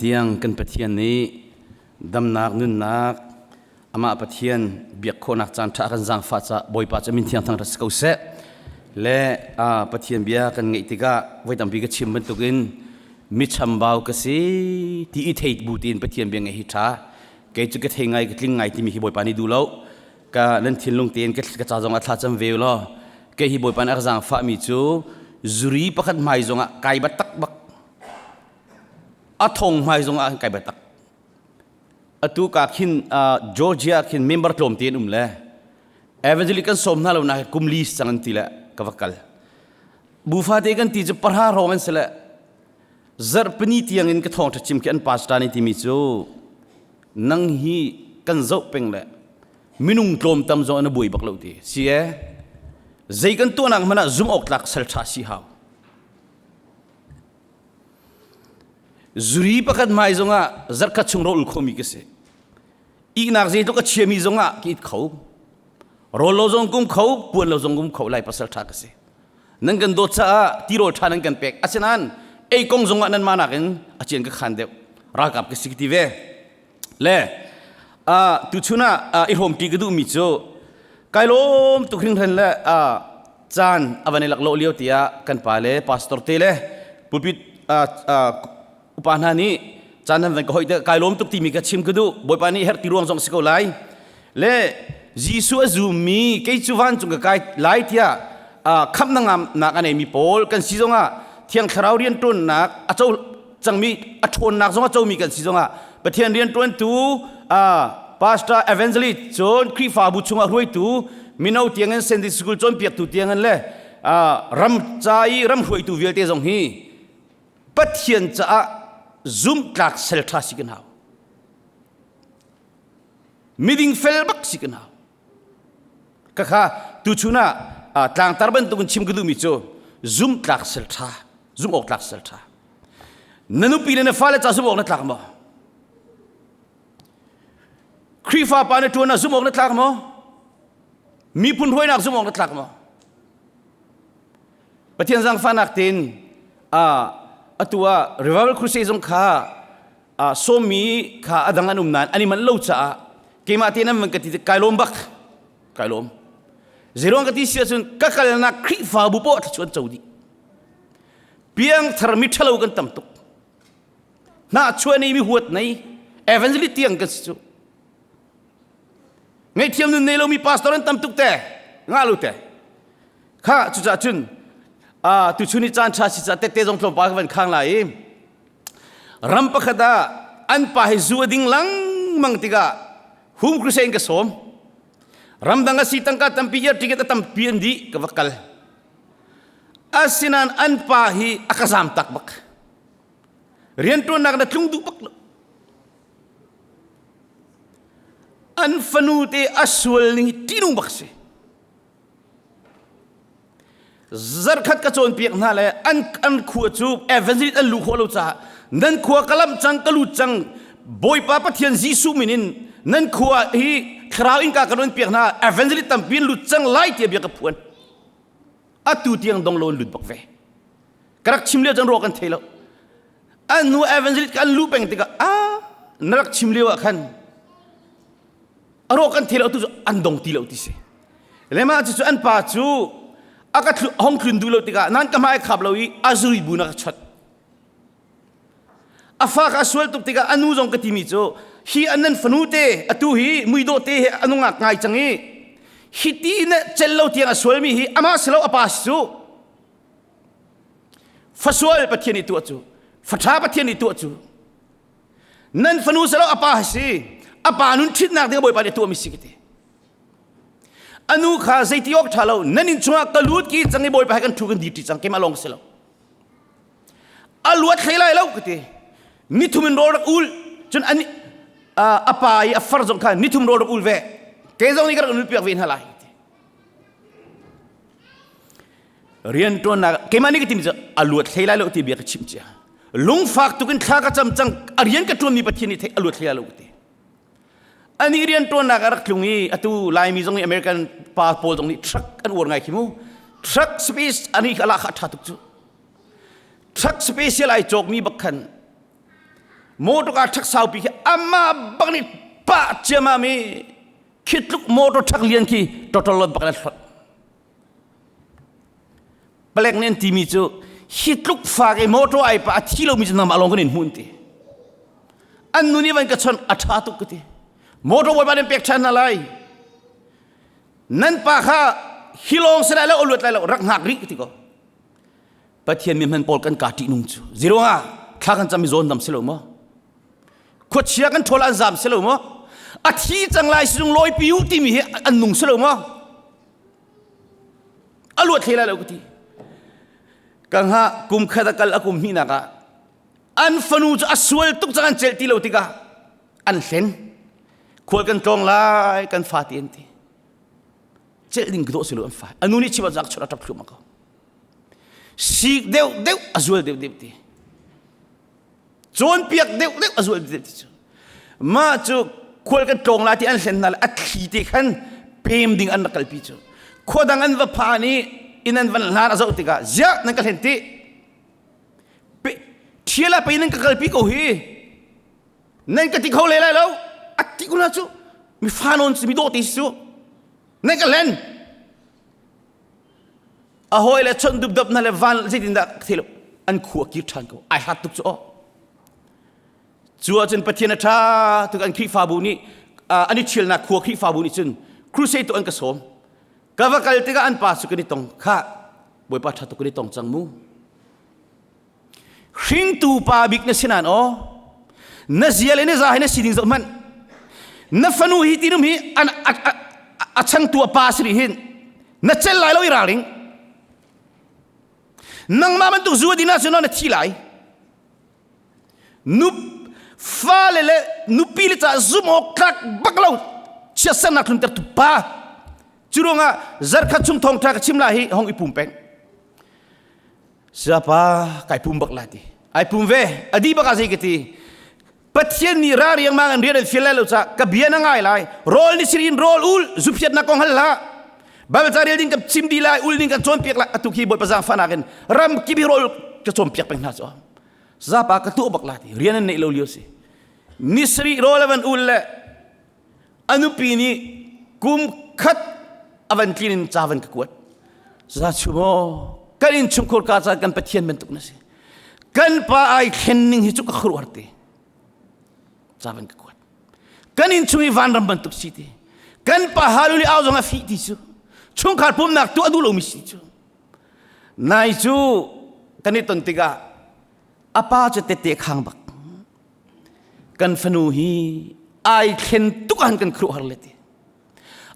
Tiang kan Pathian nih damnak nunnak amah Pathian biak khawhnak caan ṭha kan zaangfah caah Bawipa cu min thiang thang si ko seh. Le Pathian bia kan ngeih tikah voi tampi ka chim bantukin mi chambau ka si ti i thei bu tiin Pathian bia ngeih hi ṭha. Kei cu ka thei ngai ka tling ngai timi hi Bawipa nih duh lo. Ka nan thinlung tein ka ca zong ah thla cam ve law kei hi Bawipa nih a ka zaangfahmi cu zuri pakhat hmai zongah kai bat tak bak a thong hmai zong ah kai biatak atu ka khin Georgia khin member tlawm te an um le evangelic kan sawm hna lo na kum li cang an ti le ka va kal bufa te kan ti cu parha rong an si le zarhpini tiang in ka thawng chim khi an pastor nih timi cu nang hi kan zoh peng le minung tlawm tam zong an buai bak lo ti si e zei kan tuahnak hmanh ah zum awk tlak sal tha si hau Zuri pakhat hmai zongah zarkhat chung rawl ul khomi ka si. Ihnak zeitluk a chiami zongah ka it kho. Rawl lo zong kum kho, puan lo zong kum kho lai pasal ṭha ka si. Nan kan dawt caah tirawl ṭha nan kan pek. Asinain ei kong zongah nan mah nakin a cian ka khan deuh. Ralkap ka si ka ti ve. Le tuchun ah i hrawmṭi ka duhmi cu kai lawm tuk hringhran le caan a van i laklawh lio tiah kan pa le pastor te le pulpit upa hna nih caan nan van ka hoih kai lawm tuk timi ka chim ka duh bawipa nih herh ti ruang zong si ko lai le Jesuh a zummi kei cu vancung ka kai lai tiah khamh nak a neimi pawl kan si zongah thiang thlarau rianṭuannak a co cangmi a ṭhawnnak zong a comi kan si zongah Pathian rianṭuantu pastor evangelist cun Khrihfabu chungah hruaitu mino tiangin Sunday school cawnpiaktu tiangin le ram ca i ram hruaitu vialte zong hi Pathian caah zumhtlak sel ṭha si kan hau. Miding fel bak si kan hau. Khakha tuchun ah tlangtar bantukin chim ka duhmi cu zumhtlak sel ṭha, zumh awk tlak sel ṭha. Na nupi le na fale ca zumh awk na tlak maw? Khrihfa pa na ṭuan ah zumh awk na tlak maw? Miphun hruainak zumh awk na tlak maw? Pathian zaangfahnak tein atu ah Revival Crusade zong kha sawmmi kha a dang an um nain an i manh lo caah keimah te nan van ka ti kai lawm bak kai lawm zeiruang ka ti si ahcun ka kalnak Khrihfabu poah thluachuah an co dih piangthar mi ṭhalo kan tam tuk hnahchuah nei mi huat nei evangelist tiang kan si cu ngaihthiam nun nei lomi pastor an tam tuk te ngah lo te kha cucaah cun tuchun i caan ṭha si ca tette zong tlawmpal ka van khang lai i ram pakhat ah an pa hi zu a ding lengmang tikah home crusade in ka sawm ramdang a si tangka tampi air ticket a tampi an dih ka va kal asinain an pa hi a ka zam tak bak rianṭuannak na tlung duh bak lo an fanu te a sual ning hi ṭihnung bak si Zarkhat ka cawnpiak hna le an an khua cu evangelist an luh khawh lo caah nan khua ka lamh cang ka lut cang Bawipa Pathian Jesuh min in nan khua hi thlarau innka ka nawn piak hna evangelist tampi in lut cang lai tiah bia ka phuan atu tiang dong lo in lut bak ve ka rak chim lio cang ruah kan thei lo an hnu evangelist ka an luh peng tikah a na rak chim lio ah khan a rawh kan thei lo tu cu an dong ti lo ti si le mah cu an pa cu a ka hong tlun duh lo tikah nan ka hmai khap lo i a zui bu na ka chot a fa ka sual tuk tikah a nu zong ka timi cu hi an nan fanu te atu hi muidawh te he a nungak ngai cang i hi ti na cel lo tiang a sualmi hi amah si lo a pa si cu fasual pathian i tuah cu faṭha pathian i tuah cu Nan fanu selo a pa si. A pa nun ṭhitnak ding Bawipa nih tuahmi si ka ti. Anu kha zeiti awk ṭha lo nan inn chungah ka lut ki cang i Bawipa he kan ṭhu kan dir ṭi cang keimah lawng si lo. A luat hlei lai lo ka ti. Nithum in rawl rak ul cun an a pa i a far zong kha nithum rawl rak ul ve. Kei zong nih ka rak ul piak ve hna lai. Rianṭuannak keimah nih ka timi cu a luat hlei lai lo ti bia ka chimh cia. Lungfak tuk in thla ka cam cang a rian ka ṭuanmi Pathian nih theih a luat hlei lai lo ka ti. Ani rianṭuannak a rak tlung i atu Laimi zong nih American pa pawl zong nih truck an uar ngai khi mu. Truck space ani kha ala kha ṭha tuk cu. Truck special ai cawkmi bak khan. Motor car ṭhak saupi khi amah bak nih pah ciamam i khi tluk motor ṭhak lian khi total lot bak in a hlawt. Palek nih an timi cu hi tluk fak i motor ai pah a thi lomi cu nangmah lawng kan in hmuh an ti. An nu nih van ka chawnh a ṭha tuk ka ti. Motor bawipa nih pek ṭhan hna lai. Nan pa kha hi lawng si lai lo, a luat lai lo, rak hngak rih ka ti ko. Pathian mi hman pawl kan ka ṭihnung cu ziruangah thla kan cam i zawn dam si lo maw? Khuachia kan ṭhawl an zam si lo maw? A thi cang lai sizung lawipi u timi hi an nung si lo maw? A luat hlei lai lo ka ti. Ka hnga kum khat a kal a kum hnihnak ah an fanu cu a sual tuk cang an celh ti lo tikah an hlen. Khual kan tlawng lai kan fa ti an ti. Celh ding ka dawh si lo an fa. A nu nih chim a zak chur a ṭap thluahmah ko. Sik deuh deuh a zual deuh deuh ti. Cawnpiak deuh deuh a zual deuh ti cu. Mah cu khual kan tlawng lai ti an hlen hna le a thli te khan pem ding an rak kalpi cu. Khua dang an va phan i inn an van hlan a zoh tikah ziah nan ka hlen ti. Thial ah pei nan ka kalpi ko hi. Nan ka ti kho le lai lo. A ti kuna cu mi fa nawn si mi dawh ti si cu. Nan ka hlen. A hawi le chawnh dupdap na le van zeitindah thil an khu a kir ṭhan ko. Ai hlat tuk cu aw. Cu ahcun Pathian a ṭha tuk an Khrihfabu nih an i ṭhialnak khua Khrihfabu nih cun crusade tu an ka sawm. Ka va kal tikah an pa cu kan i tong. Khah, Bawipa ṭha tuk kan i tong cang mu. Hringtu pa bik na si nain aw, na zia le na za hi na sining zoh hmanh. Na fanu hi tinum hi an a, a, a changtu a pa si rih hin na cel lai lo i ralring. Nangmah bantuk zu a din ahcun na thi lai. Nu fale le nupi le ca zumh awk tlak bak lo chiatsernak tluntertu pa. Cu ruangah zarkhat chung thawngṭha ka chim lai hi hong i pum peng. Siapa kai pum bak lai ti. Ai pum ve. A di bak ah zei ka ti. Pathian nih ra riangmang an rian an fial lai lo ca ka bia na ngai lai. Rawl ni sirin rawl ul zuphiatnak kong hal hlah. Bible ca rel ding kan chim dih lai, ul ding kan cawnpiak lai. Atu khi Bawipa zaangfahnak in ram kip hi rawl ka cawnpiak peng hna cu. Zapa ka tuah bak lai ti. Rian an neih lo lio si. Ni sarih rawl a van ul le A nupi nih kum khat a van tlin in ca van ka kuat. Za chu maw kan innchungkhur ka ca kan Pathian bantuk na si. Kan pa ai thlen ning hi cu ka khuaruahhar te. Ca van ka kuat. Kan innchung i vanram bantuk si ti. Kan pa haluli au zong a fih ti cu. Chungkhar pumnak tuah duh lomi si cu. Nai cu kan i ton tikah a pa cu tette khang bak. Kan fanu hi ai thlen tuk han kan khuruh har le ti.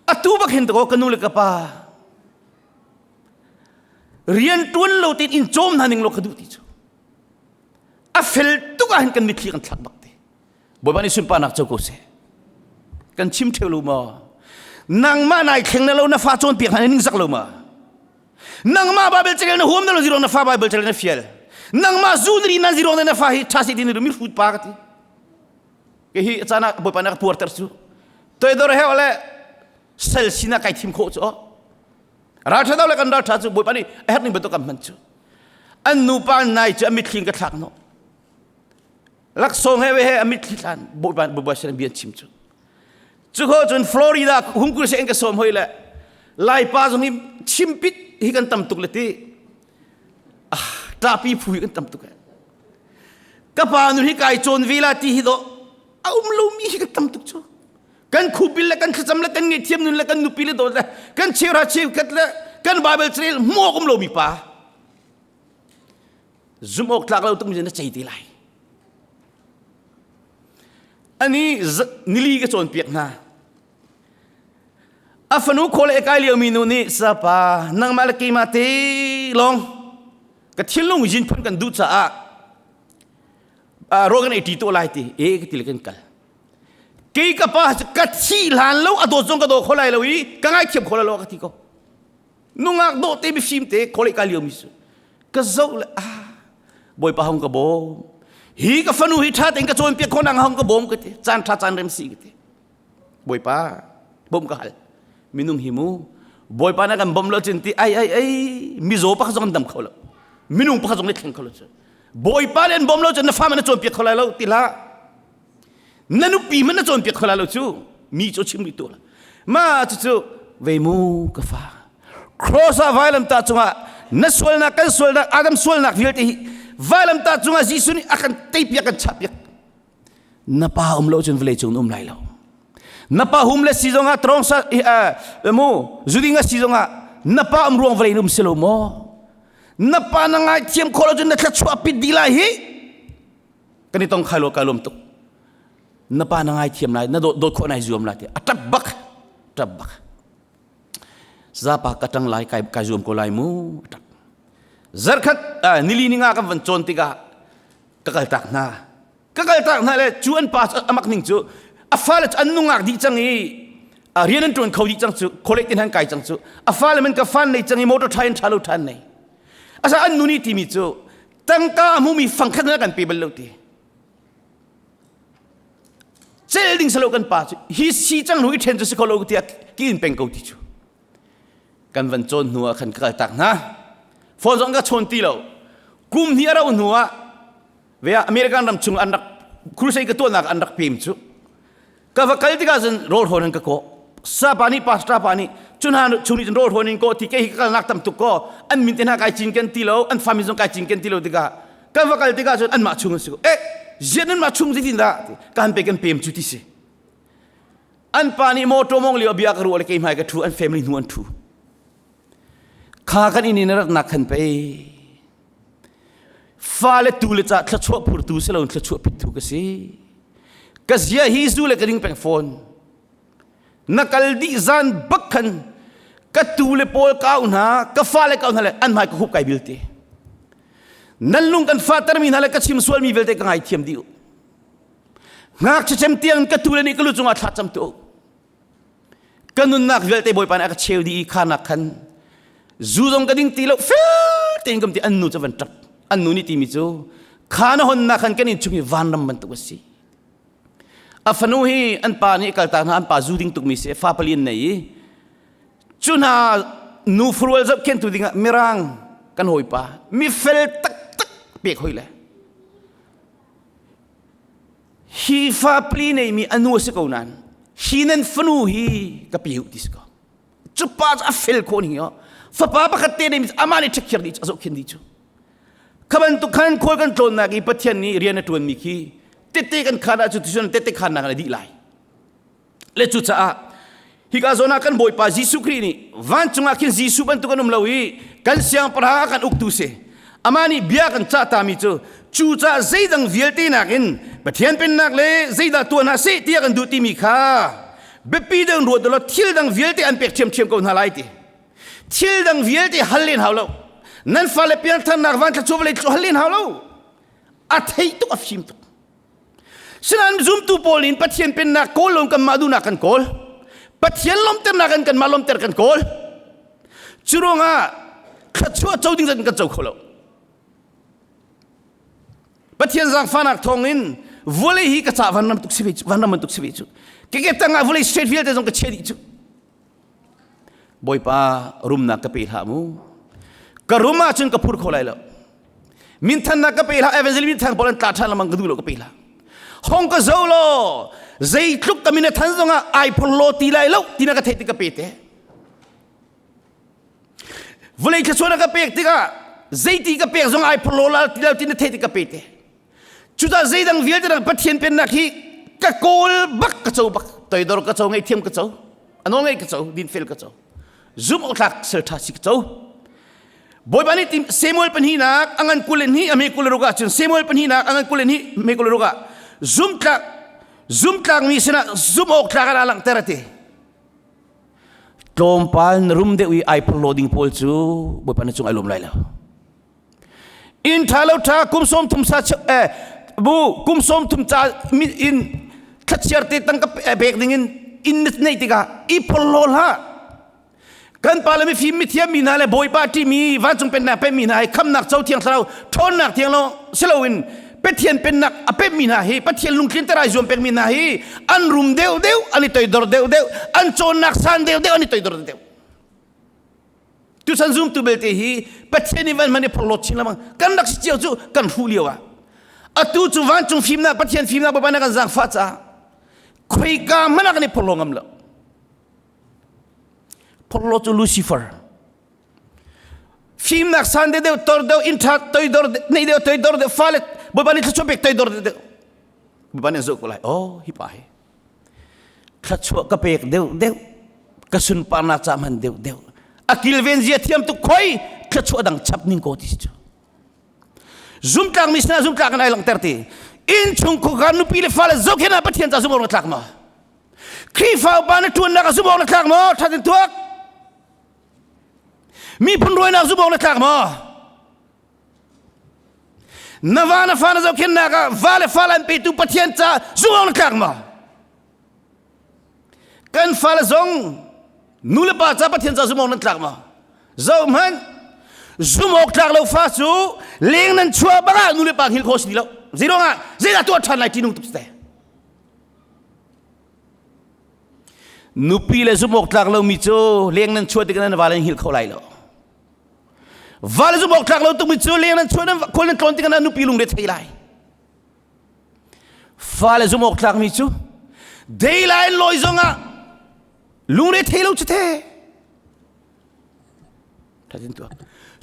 Atu bak hin to ka nu le ka pa rian tuan lo tin in cawm hna ning lo ka duh ti cu. A fel tuk ah hin kan mitthli kan thlak bak ti. Bawipa nih sunparnak co ko seh. Kan chim theu lo maw? Nangmah nai thleng na lo na fa cawnpiak hna ning zak lo ma? Nangmah Bible carel na huam na lo zirong na fa Bible carel na fial. Nangmah zu na ri na zirong na fa hi tha se ti na mi hrut pa ka ti. Ke hi caan ah Bawipa na ka puarter cu. Toidor he le sel sinah kai thim khawh cu. Raltha do le kan raltha cu Bawipa nih a herh ning bantuk kan hman cu. An nupa nai cu a mitthli ka thlak no. Laksawng he he a mitthli thlan Bawipa Bawipa sin bia chim cu. Cu kho cun Florida hungkur se in ka sawm hoi le Laipa zong hi chimpit hi kan tam tuk le ti. Ah, ṭahpi phu hi kan tam tuk. Ka pa nu hi kai cawn ve la ti hi do a um lomi hi kan tam tuk cu. Kan khupil le kan thlacam le kan ngaihthiam nun le kan nupi le dawt le kan cheuhra cheukhat le kan Bible carel hmuh awk um lomi pa. Zumh awk tlak lo tuk mi na cei te lai. Ani nili ka cawnpiak hna. A fanu khawl e kai liomi nu nih sapa nangmah le keimah te lawng ka thinlung yin phun kan duh caah rawl kan ei ṭi tuah lai ti e ka ti le kan kal. Kei ka pa ka thi hlan lo a dawt zong ka daw kho lai lo i ka ngaithiam kho lai lo ka ti ko. Nungak dawh te mifim te khawl e kai liomi cu ka zoh le ah Bawipa hong ka bawm. Hi ka fanu hi ṭha tein ka cawnpiak khawh nak hong ka bawm ka ti. Caan ṭha caan rem si ka ti. Bawipa bawm ka hal. Minung hi mu Bawipa na kan bawm lo cun ti ai ai ai mizaw pakhat zong an dam kho lo. Minung pakhat zong nih thleng kho lo cu. Bawipa nih an bawm lo cun na fa na cawnpiak kho lai lo ti hlah. Na nupi hmanh na cawnpiak kho la lo cu. Mi cu chim rih tu la. Ma cucu ve mu ka fa. Cross ah vailamtah cungah na sualnak kan sualnak Adam sualnak vialte hi vailamtah cungah Jesuh nih a kan teipiak kan chahpiak. Na pa um lo cun vawlei cung na um lai lo. Na pa hum le si zongah trong sa mu zuding a si zongah na pa um ruang vawlei in um si lo maw? Na pa na ngai thiam khawh lo cun na thluachuah pit dih lai hi. Kan i tong khai lo kai lawm tuk. Na pa na ngai thiam lai na dawt dawt khawh nai zuam lai ti a tap bak tap bak. Zapa ka tang lai kai kai zuam ko lai mu tap. Zarkhat nili ni nga kan van cawn tikah ka kal tak hna. Ka kal tak hna le cu an pa amak ning cu a fale cu an nungak dih cang i a rian an ṭuan kho dih cang cu college tin han kai cang cu a fale man ka fan nei cang i motor ṭha in ṭha lo ṭhan nei asa an nu nih timi cu tangka a hmumi fangkhat na kan pe bal lo ti cel ding salo kan pa cu hi si cang hnu i ṭhen cu si kho lo tiah ki in peng ko ti cu kan van cawn hnu ah khan ka kal tak hna phone zong ka chawn ti lo kum hnih a rauh hnu ah ve ah American ram chung an rak crusade ka tuahnak an rak pem cu ka va kal tikah cun rawl hrawn in ka kawh sa pa nih pastor pa nih cun hna chung nih cun rawl hrawn in kawh ti kei hi ka kalnak tam tuk kaw an min te hna kai cinken ti lo an fa min zong kai cinken ti lo tikah kan va kal tikah cun anmah chung an si ko eh zian anmah chung zeitin dah kan pe kan pem cu ti si an pa nih motor mong lio bia ka ruah le kei hmai ka thu an family hnu an thu kha kan inn in rak nak khan pei fale tu le ca thluachuah phurtu si lo thluachuah pittu ka si ka zia hi zu le ka ding peng fawn na kal dih zan bak khan ka tu le pawl kau hna ka fale kau hna le an hmai ka hup kai bilte nan lung kan fater mi hna le ka chim sual mi vialte ka ngai thiam dih ngakchia cem tiang ka tu le nih ka lu cungah thla cam tu Ka nunnak vialte Bawipa nih a ka cheu dih i khanak khan zu zong ka ding ti lo fel tein kam ti an nu cu van ṭap. An nu nih timi cu kha na honnak khan kan innchung hi vanram bantuk a si. A fanu hi an pa nih kaltak hna an pa zu ding tukmi si fa pali an nei i cu hna nu furual zohkhentu dingah mirang kan hawipa mi fel taktak pek hoi le Hi fa pali neimi a nu a si ko nain hi nan fanu hi ka pe u ti si ko. Cu pa cu a fel khawh ning yo. Fapa pakhat te neimi amah nih ṭhekhiar dih cu a zohkhenh dih cu. Kha bantuk khan khual kan tlawnnak i Pathian nih rian a ṭuanmi khi tette kan khaan ahcun tucun tette khaannak in a dih lai. Le cucaah hika zawn ah kan Bawipa Jesuh Khrih nih vancung ah khin Jesuh bantuk an um lo i kan siangpahrang ah kan uktu si. Amah nih bia kan cah tami cu cucaah zeidang vialte nakin Pathian pennak le zeidah tuah hna seh tiah kan duh timi kha biapi deuh in ruat law thil dang vialte an pek ṭhiamṭhiam ko hna lai ti. Thil dang vialte hal len hau lo. Nan fale piantharnak van thla vawlei hal len hau lo. A thei tuk a fim tuk. Sinain zumtu pawl in Pathian pennak kawl lo kanmah duhnak kan kawl. Pathian lawmternak in kanmah lawmter kan kawl. Cu ruangah thluachuah co ding kan co kho lo. Pathian zaangfahnak thawngin vawlei hi ka ca vanram tuk si ve cu vanram bantuk si ve cu. Keke tangah vawlei state vialte zong ka chia dih cu. Bawipa rumnak ka pe hlah mu. Ka rum ahcun ka phur kho lai lo. Minthannak ka pe hlah evangelist minthang pawl an tla ṭhan lengmang ka duh lo ka pe hlah. Hong ka zo law zeitluk ka min a than zongah ai phor law ti lai lo tina ka theih tik ka pe te. Vawlei thluachuah ka pek tikah zeiti ka pek zong ai phor law la ti lo tina theih tik ka pe te. Cucaah zeidang vialte dang Pathian pennak hi ka kawl bak ka co bak toidor ka co ngaihthiam ka co a nawl ngaih ka co dinfel ka co zumh awk tlak sel ṭha si ka co Bawipa nih tim Samuel pahnihnak a ngan 22 a me 26 ah cun Samuel pahnihnak a ngan 22 me 26 ah zumtlak zumtlakmi sinah zumh awk tlak ah langhter a ti tlawmpal na rum deuh i ai phorhlaw ding pawl cu Bawipa na cung ai lawm lai lo Inn ṭha lo ṭha kum 30 sa eh, bu kum 30 ca in thlachiar te tangka pek ding in inn na neih tikah i porhlaw hlah. Kan pa le mifim mithiam mi hna le Bawipa ṭihmi vancung pennak pemmi hna hi khamnak co thiang thlarau ṭhawnnak thiang lo si loin Pathian pennak a pemmi hna hi Pathian lungtlinter ai zuam pekmi hna hi an rum deuh deuh an i toidor deuh deuh an cawnnak san deuh deuh an i toidor deuh Tuchan zumtu belte hi Pathian nih van hman i phorhlawt chin lengmang kan rak si cio cu kan hruh lio ah atu cu vancung fimnak Pathian fimnak Bawipa na kan zaangfah caah. Khoika hmanh ah kan i phorhlaw ngam lo. Phorhlaw cu Lucifer. Fimnak san deuh deuh tor deuh inn ṭha toidor nei deuh toidor deuh fale Bawipa nih thluachuah pek toidor deuh deuh. Bawipa nih zoh ko lai. Oh, hi pa hi. Thluachuah ka pek deuh deuh. Ka sunparnak ca hman deuh deuh. A kilven zia thiam tuk khoi thluachuah dang chap ning ko ti cu. Zumtlak mi sinah zumtlak in ai langhter ti. Innchung khuakhan nupi le fale zohkhenh ah Pathian ca zumh awk na tlak maw? Khrihfa upa na ṭuannak ah zumh awk na tlak maw? Ṭhat in tuak. Miphun ruainak zumh awk na tlak maw? Na va na fa na zohkhenhnak ah va le fale an petu Pathian ca zumh awk na tlak maw? Kan fale zong nu le pa ca Pathian ca zumh awk nan tlak maw? Zohhmanh, zumh awk tlak lo fa cu leng nan chuah bang ah nu le pa hngilh khawh si ti lo. Zeiruangah zeidah tuah ṭhan lai ṭihnung tuk si te. Nupi le zumh awk tlak lomi cu leng nan chuah tikah nan vale hngilh kho lai lo. Vale zumh awk tlak lo tukmi cu leng nan chuah nan khual nan tlawn tikah nan nupi lungre thei lai. Fale zumh awk tlakmi cu dei lai lawi zongah lungre thei lo cu the.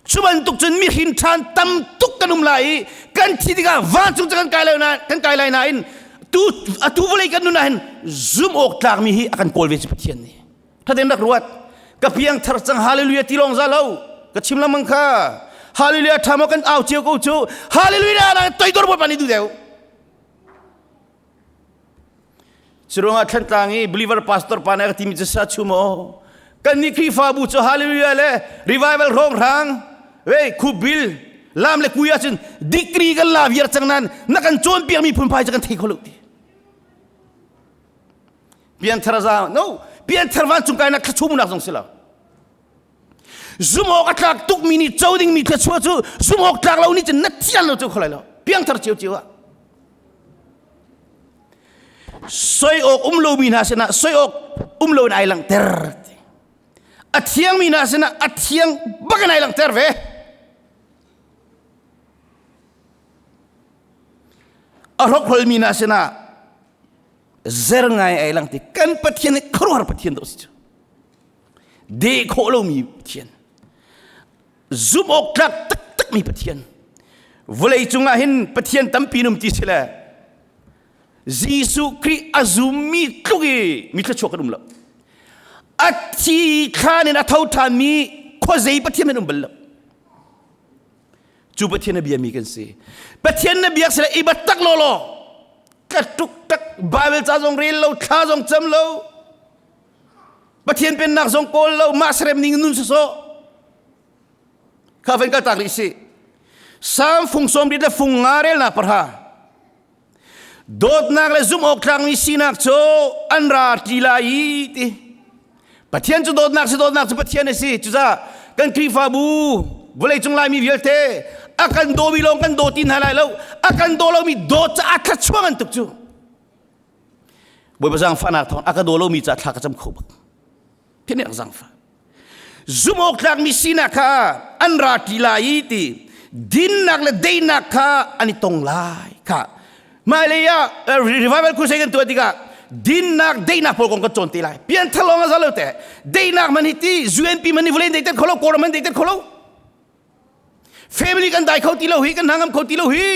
Cu bantuk cun mihrin ṭhan tam tuk kan um lai i kan thi tikah vancung cu kan kai lai na kan kai lai nain tu atu vawlei kan nun ah hin zumh awk tlakmi hi a kan kawl ve cu Pathian nih. Thaten rak ruat. Ka piang thar cang hallelujah ti lawng za lo. Ka chim lengmang kha. Hallelujah ṭha maw kan au cio ko cu. Hallelujah na toidor bawipa nih duh deuh. Curuangah Thlantlang i believer pastor pa nih a ka timi cu sa chum aw. Kan nih Khrihfabu cu hallelujah le revival hrawnghrang wei khubil lam le kui ahcun degree kan la viar cang nan na kan cawnpiak mi phunphai cu kan thei kho lo ti. Pianthar za no pianthar vancung kai nak thlachumu nak zong si lo. Zum awk a tlak tuk mi nih co ding mi thluachuah cu zum awk tlak lo nih cun na thian lo cu kho lai lo. Piangthar cio cio ah. Soi awk um lomi hna sinah soi awk um loin ai langhter. A thiangmi hna sinah a thiang bak in ai langhter ve. A hrokhrolmi hna sinah zer ngai ai lang ti kan Pathian hi khuaruahhar Pathian dawh si cu. Deh khawh lomi Pathian. Zumh awk tlak taktakmi Pathian. Vawlei cungah hin Pathian tampi num ti si le Jesuh Khrih a zummi tluk i mi thluachuak kan um lo. A thi thlan in a tho ṭhanmi khuazei Pathian an um bal lo. Cu Pathian a biami kan si. Pathian na biak sile i bat tak law law. Ka tuk tak Bible ca zong rel lo, thla zong cam lo. Pathian pennak zong kawl lo, mah serem ning nun sawsawh. Kha ven kal tak rih si. Sam fung sawm rit le fung nga rel nak parha. Dawtnak le zumh awk tlakmi sinak cu an ra ṭi lai i ti. Pathian cu dawtnak si dawtnak cu Pathian a si. Cucaah kan Khrihfabu vawleicung Laimi vialte a kan dawmi lawng kan daw ti hna lai lo. A kan daw lomi dawt caah thluachuah ngan tuk cu. Bawipa zaangfahnak thawng a ka daw lomi caah thla ka cam kho bak. Khi nih zaangfah. Zumh awk tlakmi sinak kha an ra ṭi lai i ti dinnak le daihnak kha an i tong lai kha hmailei ah revival crusade kan tuah tikah dinnak daihnak pawl kong kan cawn te lai pianthar lawng a za lo te daihnak man hi ti UNP man hi vawlei daihter kho lo kawlram man daihter kho lo family kan dai kho ti lo hi kan hna ngam kho ti lo hi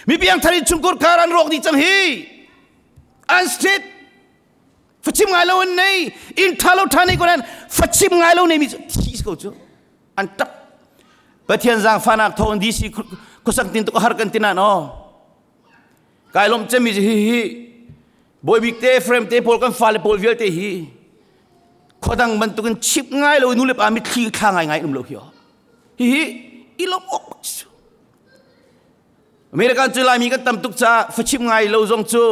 mi piangthar in chungkur kar an rawk dih cang hi an street Fachim ngai lo an nei inn ṭha lo ṭha nei ko nain fachim ngai lo nei mi cu thi ko cu an ṭap Pathian zaangfahnak thawng DC khuasak tin tuk a har kan ti nan aw kai lawmh cemmi cu hi hi Bawibik te Ephraim te pawl kan fale pawl vialte hi khuadang bantukin chip ngai lo nu le pa mitthli thla ngai ngai um lo hi aw hi hi i lawmh awk bak cu American cu Laimi kan tam tuk caah fachim ngai lo zong cu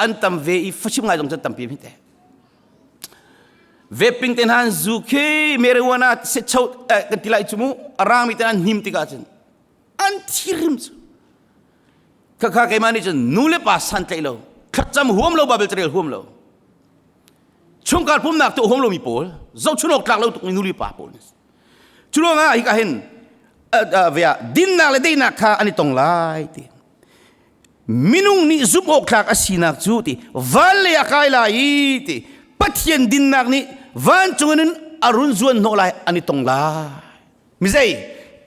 an tam ve i fachim ngai zong cu an tampi mi te. Vaping te hna an zu khi marijuana secho eh, kan ti lai cu mu a rangmi te an hnim tikah cun an thirim cu khakha keimah nih cun nu le pa san tlaih lo thlacam huam lo Bible carel huam lo chungkhar pumnak tu huam lomi pawl zohchun awk tlak lo tukmi nu le pa pawl Cu ruangah hika hin via dinnak le daihnak kha an i tong lai ti. Minung nih zumh awk tlak a sinak cu ti van lei a kai lai i ti Pathian dinnak nih vancung in a run zuan hnawh lai an i tong lai. Mi zei?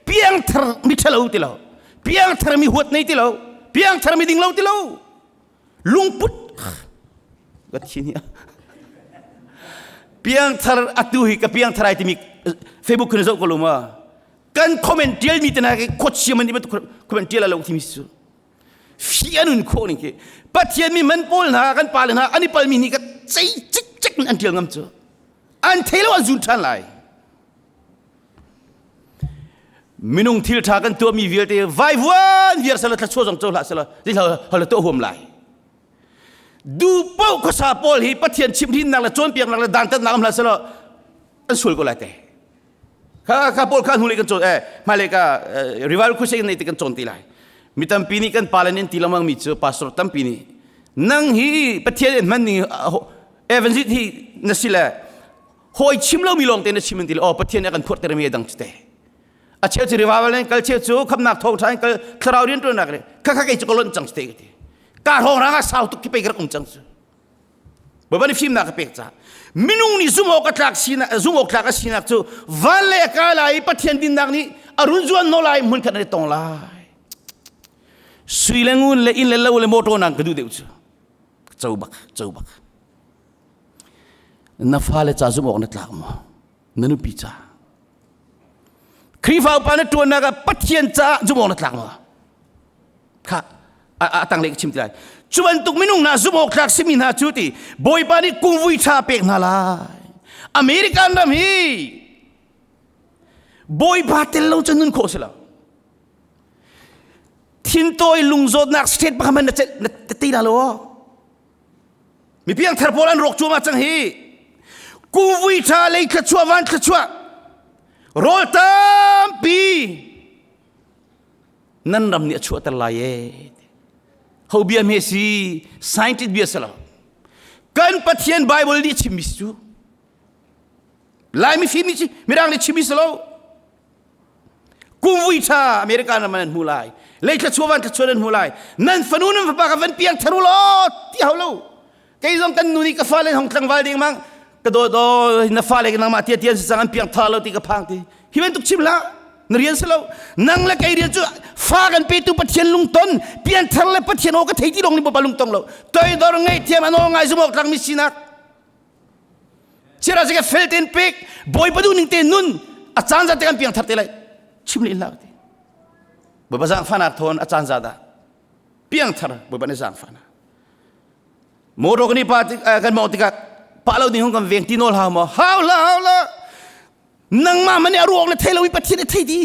Piangthar mi ṭhalo ti lo. Piangthar mi huat nei ti lo. Piangthar mi ding lo ti lo. Lungput ka thi ni piangthar atu hi ka piangthar ai timi Facebook kun zoh ko lo ma kan comment tial mi te na khot siam an comment tial lo thimi su fi anun kho ning khi pathian mi man pawl hna kan pa le hna an i pal mi ni ka cei cik cik an tial ngam cu an thei lo an zun than lai minung thil tha kan tuah mi vialte vaivuan viar sala thla zong cho hlah sala ti hla to huam lai du pau khuasa pawl hi pathian chimhrinnak le cawnpiaknak le dantatnak am hlah sala an sual ko lai te kha kha pawl kha hnulei kan cawn eh hmailei ka rival crusade nei te kan cawn ti lai mi tampi nih kan pale nih ti lengmang mi cu pastor tampi nih nang hi pathian in hman ning evangelist hi na si le hawi chim lo mi lawng te na chim an ti le oh pathian nih a kan phuarter mi dang te a cheu cu revival in kal cheu cu khamnak thawng tha in kal thlarau rian tuannak le kha kha kei cu ka lonh cang te ka ti ka hrawng rang ah sau tuk ki pe ka rak um cang cu Bawipa nih fimnak ka pek caah minung nih zumh awk a tlak sinak zumh awk tlak a sinak cu van le a kai lai i Pathian dinnak nih a run zuan naw lai hmun khat an i tong lai. Sui le ngun le inn le lo le motor nang ka duh deuh cu. Co bak, co bak. Na fale ca zumh awk na tlak maw? Na nupi ca. Khrihfa upa na ṭuannak ah Pathian caah zumh awk na tlak maw? Kha a tanglei ka chim ti lai. Cu bantuk minung hna zumh awk tlak simi hna cu ti Bawipa nih kungvui ṭha pek hna lai. American ram hi Bawipa tel lo cun nun khawh si lo. Thintawi lungzawtnak state pakhat hmanh na tei la lo. Mi piangthar pawl an rawk cuahmah cang hi. Kungvui ṭha lei thluachuah van thluachuah rawl tampi nan ram nih a chuahter lai ee. Ho bia hme si scientist bia si lo. Kan Pathian Bible nih chimmi si cu. Laimi fimi si Mirang nih chimmi si lo. Kumvui ṭha America ram an hmu lai. Lei thluachuah van thluachuah nan hmu lai. Nan fanu nan fapa ka van piang tharu law ti hau lo. Kei zong kan nu nih ka fale hong tlangval ding mang ka daw daw na fale nangmah tia tian si cang an piang tha lo ti ka phang ti. Hi bantuk chim hlah. Na rian si lo. Nang le kei rian cu fa kan petu Pathian lungton pianthar le Pathian aw ka thei ti dong ni bapa lungtong lo. Toidor ngei thiam an aw ngai zumok tlang mi sinak. Chiara ka fel ten pek bawipa duh ning te nun a caan za te kan piang thar te lai chim le hlah ti. Bawipa zaangfahnak thawn a caan za dah piang thar bawipa nih zaangfahnak. Motor kan i pa kan mawng tikah pa lo ding hung kan veng ti nawl hau maw? Hau la hau la. Nangmah man nih a ruak le thei lo i Pathian nih thei ti.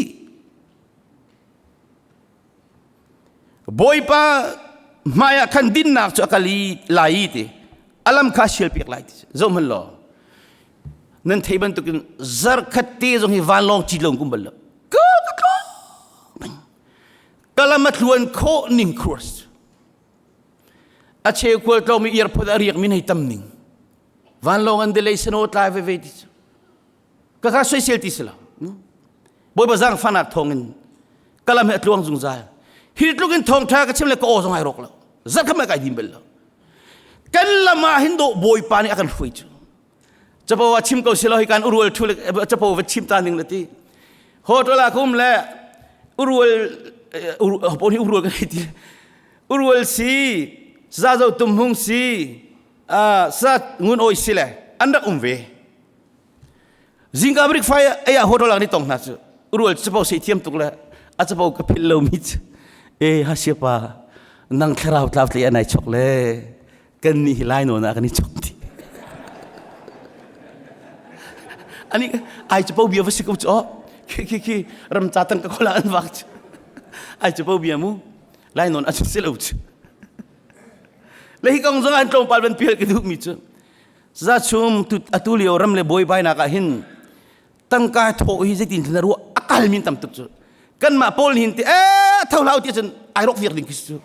Bawipa hmai ah khan dinnak cu a kal i lai i ti. A lam kha sial piak lai ti. Zoh hmanh law. Nan thei bantukin zarkhat te zong hi vanlawng cit lo kum bal lo. Ka ka tlo. Ka lam a tluan khawh ning course. A cheu khual tlawng mi airport a riak mi hei tam ning. Vanlawng an delay sano tlai ve ve ti cu. Ka kha soisel ti si lo. Bawipa zaangfahnak thawngin ka lam hi a tluang zungzal. Hi tluk in thawngṭha ka chim le ka aw zong ai rawk lo. Zarh khat kai dim bal lo. Kan lam ah hin dawh Bawipa nih a kan hruai cu. Capo ah chim ko si lo hi kan urual thu le capo va chim ta ning le ti. Hotel ah kum le urual pawl hi urual kan hei ti. Urual si, sa zo tum hung si, sa ngun oi si le an rak um ve. Zingka brik fai ai ah hotel ah ni tong hna cu rual capo sei thiam tuk le a capo ka philh lo mi cu e ha sia pa nang thlarau tlau tle anai chok le kan ni hi lai nawn ah kan i chok ti ani ai capo bia va si ko chu khi khi khi ram cha tang ka khola an wak chu ai capo bia mu lai nawn a chu si lo chu le hi kong zong an tlawmpal van pial ka duh mi cu Za chum atu lio ram le buaibainak ah hin tangka thawh hi zeitin na ruah a kal min tam tuk cu kanmah pawl hin ti eh tho hlau ti cun ai rok viak ding khi cu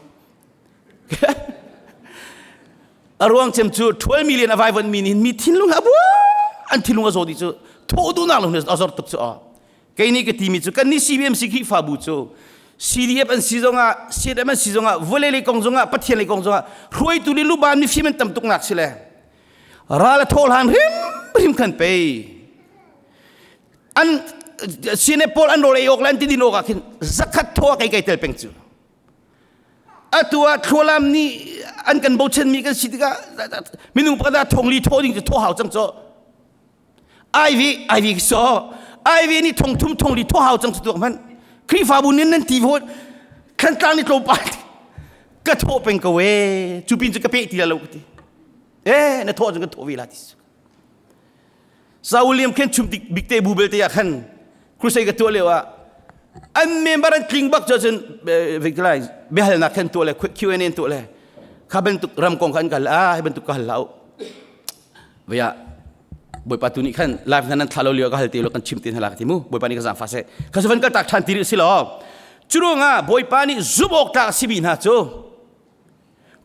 a ruang cem cu 12 million a vaivon mi nih mi thinlung a bua an thinlung a zaw di cu thawh duhnak lo a zor tuk cu a kei nih ka ti mi cu kan nih CBMC Khrihfabu cu. CDF an si zongah CNM an si zongah vawlei lei kong zongah Pathian lei kong zongah hruaitu le luban mifim an tam tuk nak si le ral a thawh hlan hrim hrim khan pei an CNF pawl an rawl ei awk le an tidin awk ah khin zakhat thaw kai kai tel peng cu atu ah thlualam nih an kan bochan mi kan si tikah minung pakhat ah thong li thaw ding cu thaw hau cang caw IV IV so IV nih thong thum thong li thaw hau cang cu tuak hmanh Khrihfabu nin nan ti vawt Thantlang ni tlawmpal ka thawh peng ko e cu pin cu ka pe ti lo ka ti e na thawh cun ka thawh ve la ti Sa William khen chum bik te bu belte ah khan crusade ka tuah lio ah an member an tling bak cun victorize biahalnak khan tuah le Q&A tuah le kha bantuk ram kong kha an kal ah hi bantuk ka hal lau Vaya Bawipa tu nih khan live nan nan thla lo lio ka hal te lo kan chim te hna la ka ti mu Bawipa nih ka zaangfah seh kha su van kal tak than ti rih si lo curuangah Bawipa nih zumh awk tlak a simi hna cu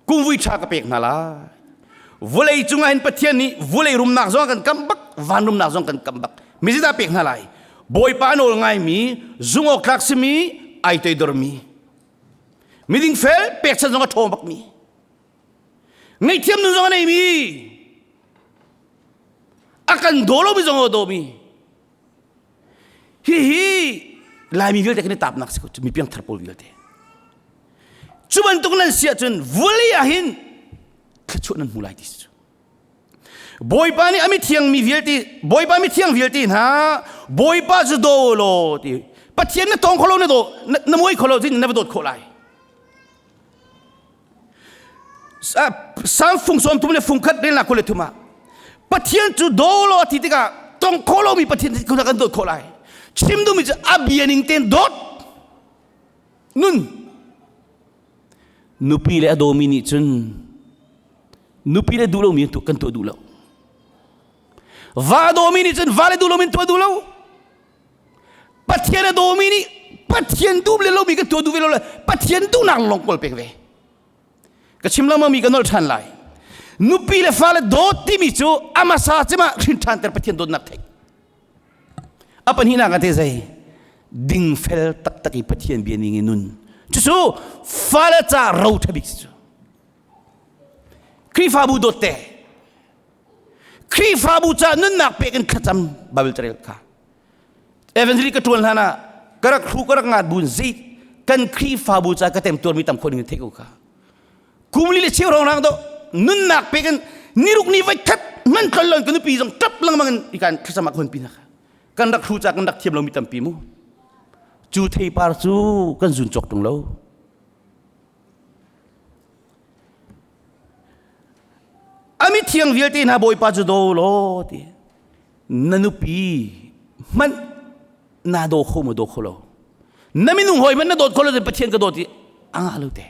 kumvui tha ka pek hna lai vulei cungah hin Pathian nih vulei rumnak zong kan kam bak van rumnak zong kan kam bak mi dah pek hna lai Bawipa nawl ngaimi zung awk tlak simi ai toidormi miding fel pekchan zong a ṭhawng bakmi ngaihthiam nun zong a neimi a kan daw lomi zong a dawmi hihi laimi vialte kan i tapnak si ko mi piangthar pawl vialte cu bantuk nan si ahcun vulei ah hin thluachuah nan hmu lai ti si cu Bawipa nih a mithiang mi vialte Bawipa mithiang vialte hna Bawipa cu daw law ti Pathian na tong kho lo na daw na muai kho lo na va dawt khawh lai Sang fung sawm thum le fung khat relnak kul le thum ah Pathian cu daw law ti tikah tong kho lomi Pathian cu kan dawt khawh lai chim duhmi cu a bia ning tein dawt nun nupi le a dawmi nih cun nupi le duh lomi kan tuah duh lo va dawmi nih cun va le duh lomi tuah duh lo Pathian a dawmi nih Pathian duh le lomi ka tuah duh ve lo le Pathian duhnak lawng kawl pek ve. Ka chim lengmang mi ka nolh ṭhan lai. Nupi le fale dawt timi cu amasa cema hrin ṭhan ter Pathian dawtnak theih. A pahnihnak ah te zei dingfel taktak i Pathian bia ning in nun. Cucu fale ca ro ṭha bik si cu. Khrihfabu dawt te. Khrihfabu ca nunnak pek in thlacam Bible carel kha. Evangelist ka ṭuan hlan ah ka rak hru ka rak ngat bun zei kan Khrihfabu ca ka temtuarmi tam khawh ning theih ko kha. Kum li le cheu rong rang do nunnak pek in niruk ni voi khat man tlol lon ka nupi zong ṭap lengmang in ikan thlacam ah ka hun pi hna kha. Kan rak hru ca kan rak thiam lomi tampi mu. Cu theipar cu kan zun cawk ṭung lo. A mithiang vialte hna Bawipa cu daw law ti na nupi hmanh naa daw kho maw daw kho lo na minung hawi hmanh na dawt kho lo Pathian ka dawt i a ngah lo te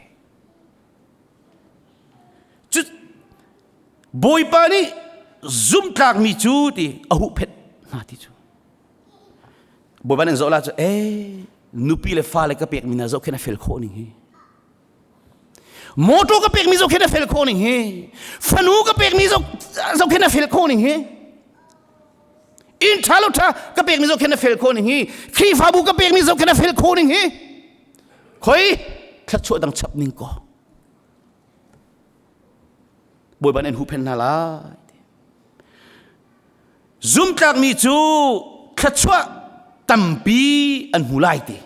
cu Bawipa nih zumhtlakmi cu ti a huhphenh hna ti cu Bawipa nih zoh la cu ee nupi le fale ka pekmi hna zoh khin a fel khawh ning hi Motor ka pekmi zoh khin a fel khawh ning hi. Fanu ka pekmi zoh khin a fel khawh ning hi. Inn ṭha lo ṭha ka pekmi zoh khin a fel khawh ning hi. Khrihfabu ka pekmi zoh khin a fel khawh ning hi. Khoi thluachuah dang chap ning ko. Bawipa nih an huhphenh hna lai. Zumtlakmi cu thluachuah tampi an hmu lai ti.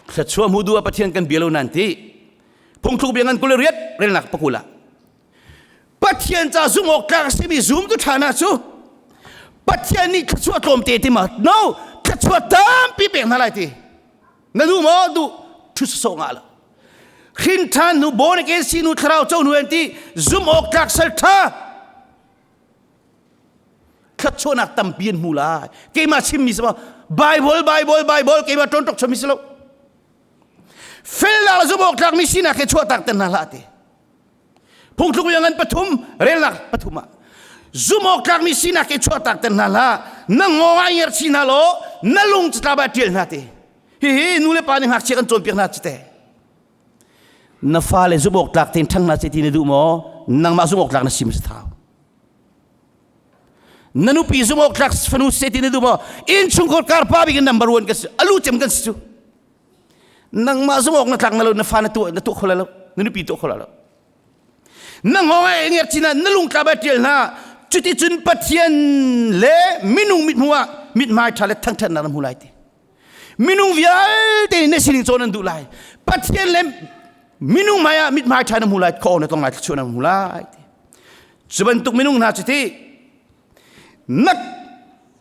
Thluachuah hmu duh ah Pathian kan bia lo nan ti. Phungthluk bia ngan kul riat relnak pakul ah. Pathian ca zumh awk tlak a simi zum tu ṭha na cu Pathian nih thluachuah tlawmte ti ma no thluachuah tampi pek hna lai ti na duh maw duh ṭhu sawsawh ngah lo hrin ṭhan hnu born again si nu thlarau co hnu an ti zumh awk tlak sal ṭha thluachuahnak tampi an hmu lai keimah chimmi si Bible Bible Bible keimah ṭawnṭok chimmi si lo felnak le zumh awk tlakmi sinak he chuahtak ten hna hlah ti phungthluk bia ngan pathum relnak pathum ah zumh awk tlakmi sinak he chuahtak ten hna hlah na ngawng ah ngerh chi hna law na lung catlap ah ṭial hna ti hihi nu le pa nih ngakchia kan cawnpiak hna cite na fale zumh awk tlak tein ṭhang hna seh ti na duh maw nangmah zumh awk tlak na sim si thau na nupi zumh awk tlak fanu seh ti na duh maw innchungkhar kar pa bik in number one kan si alu cem kan si cu. Nangmah zumh awk na tlak na lo na fa na tuah na tuah kho lo na nupi tuah kho lo. Na ngong ai ngiar chin ah na lungtla ba tial hna cuticun Pathian le minung mithmuh ah mithmai ṭha le thangṭhatnak na hmu lai ti. Minung vialte nih na sining cawn an duh lai. Pathian le minung hmai ah mithmai ṭha na hmu lai, kho na tong lai, thluachuah na hmu lai ti. Cu bantuk minung hna cu ti na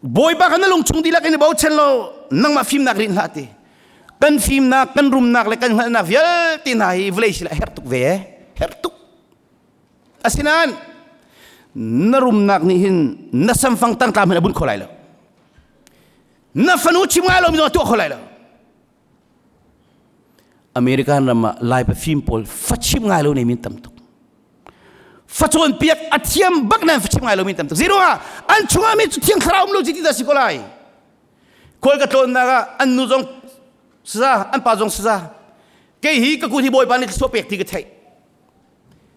Bawipa kha na lungchung dihlak in i bochan law nangmah fimnak rinh hlah ti. Kan fimnak, kan rumnak le kan hngalhnak vialte hna hi vawlei sila herh tuk ve, herh tuk. Asinain na rumnak nih hin na samfang tangka hmanh a bunh kho lai lo. Na fanu chim ngai lomi zong a tuah kho lai lo. American ram ah Lai pafim pawl fachim ngai lo nei min tam tuk. Facawn piak a thiam bak nan fachim ngai lo min tam tuk. Zero ah an chungah mi cu thiang thlarau um lo ci ti dah si ko lai. Khual ka tlawnnak ah an nu zong saza, an pa zong saza. Kei hi ka kut hi Bawipa nih thluachuah pek ti ka theih.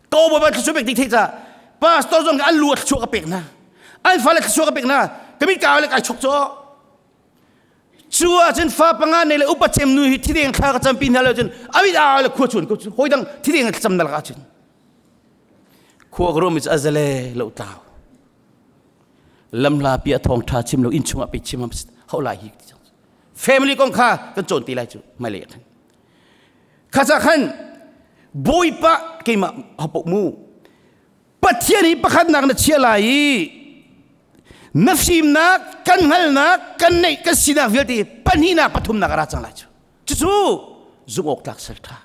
Ka Bawipa thluachuah pek ti theih ca pastor zong an lu ah thluachuah ka pek hna. An fale thluachuah ka pek hna. Ka mit ka le kai chok caw. Cu ahcun fa panga nei le upa cem nu hi thideng thla ka campi hna lo cun amit a le khua chun ko cu hawi dang thideng thlacam na lakah cun khua ka ruahmi cu azale lo tlau lamhla pi a thawng tha chim lo inn chungah pe chim hau lai hi family kong kha kan cawn ti lai cu hmailei ah khan kha ca khan bawipa keimah hapo mu Pathian hi pakhatnak na chiah lai i na fimnak kan hngalhnak kan neih kan sinak vialte pahnihnak pathumnak a ra cang lai cu cucu zumh awk tlak sal ṭha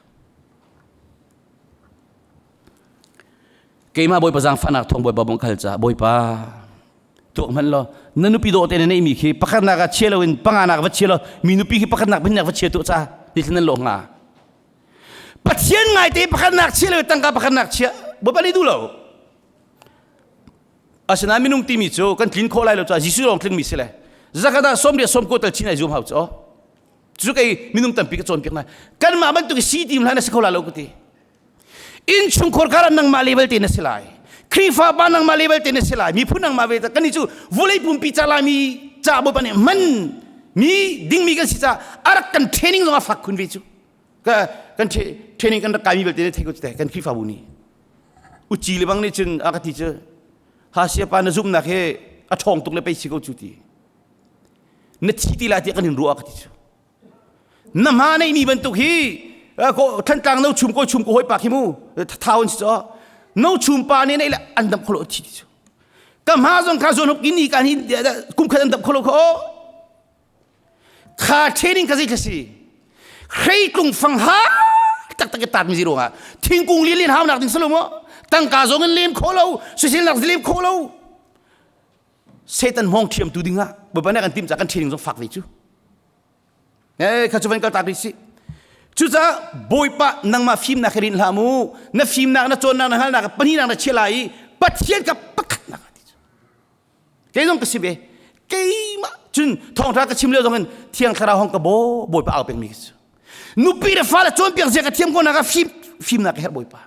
keimah bawipa zaangfahnak thawng bawipa bawmh khal ca bawipa tuak hmanh law na nupi dawh te na neihmi khi pakhatnak ah chia loin panganak va chia law mi nupi khi pakhatnak pahnihnak va chia tuah ca ti nan lawh hnga Pathian ngaite pakhatnak chia le tangka pakhatnak chia Bawipa nih duh lo. Asinain minung timi cu kan tlin khawh lai lo caah Jesuh lawng tlingmi si le zakhat ah sawm riat sawm ko tal chin ai zum hau cu. Cu kei minung tampi ka cawnpiak hna. Kanmah bantuk si tim hlah na si kho lai lo ka ti. Innchungkhar kar ah nangmah level te na si lai. Khrihfa pa nangmah level te na si lai. Miphun nangmah ve kan ni cu vulei pumpi ca laimi ca Bawipa nih man mi dingmi kan si ca a rak kan training zong a fak khun ve cu. Ka kan training kan rak kaimi belte ne thei ko te kan Khrihfabu nih uci le bang nih cun a ka ti cu ha sia pa na zumhnak he a ṭhawng tuk le pei si ko cu ti na thi ti lai tiah kan in ruah ka ti cu na hma neihmi bantuk hi Thantlang no chum ko chum ko hoi pa khi mu thau an si cho no chum pa nih nei le an dam kholo thi ti cu ka hma zong kha zawn huk ni kan hi kum khat an dam kholo kho Kha training ka zei si hreitlung fang ha taktak i tat mi zero ah thingkung li lin hau nak ding salo mo tangka zong in lem kho lo sisil nak lem kho lo Satan hmong thiam tu ding ah bapak kan tim ca kan training zong fak ve cu eh kha chu van kal tak ri si cucaah bawipa nangmah fimnak hi rin hlah mu na fimnak na cawnnak na hngalnak pahnihnak na chia lai i pathian ka pakhatnak ti cu Kei zong ka si ve. Keimah cun thawngṭha ka chim lio zong in Thiang Thlarau hong ka baw Bawipa au pengmi ka si. Nupi le fale cawnpiak zia ka thiam ko nak ah fim fimnak ka herh Bawipa.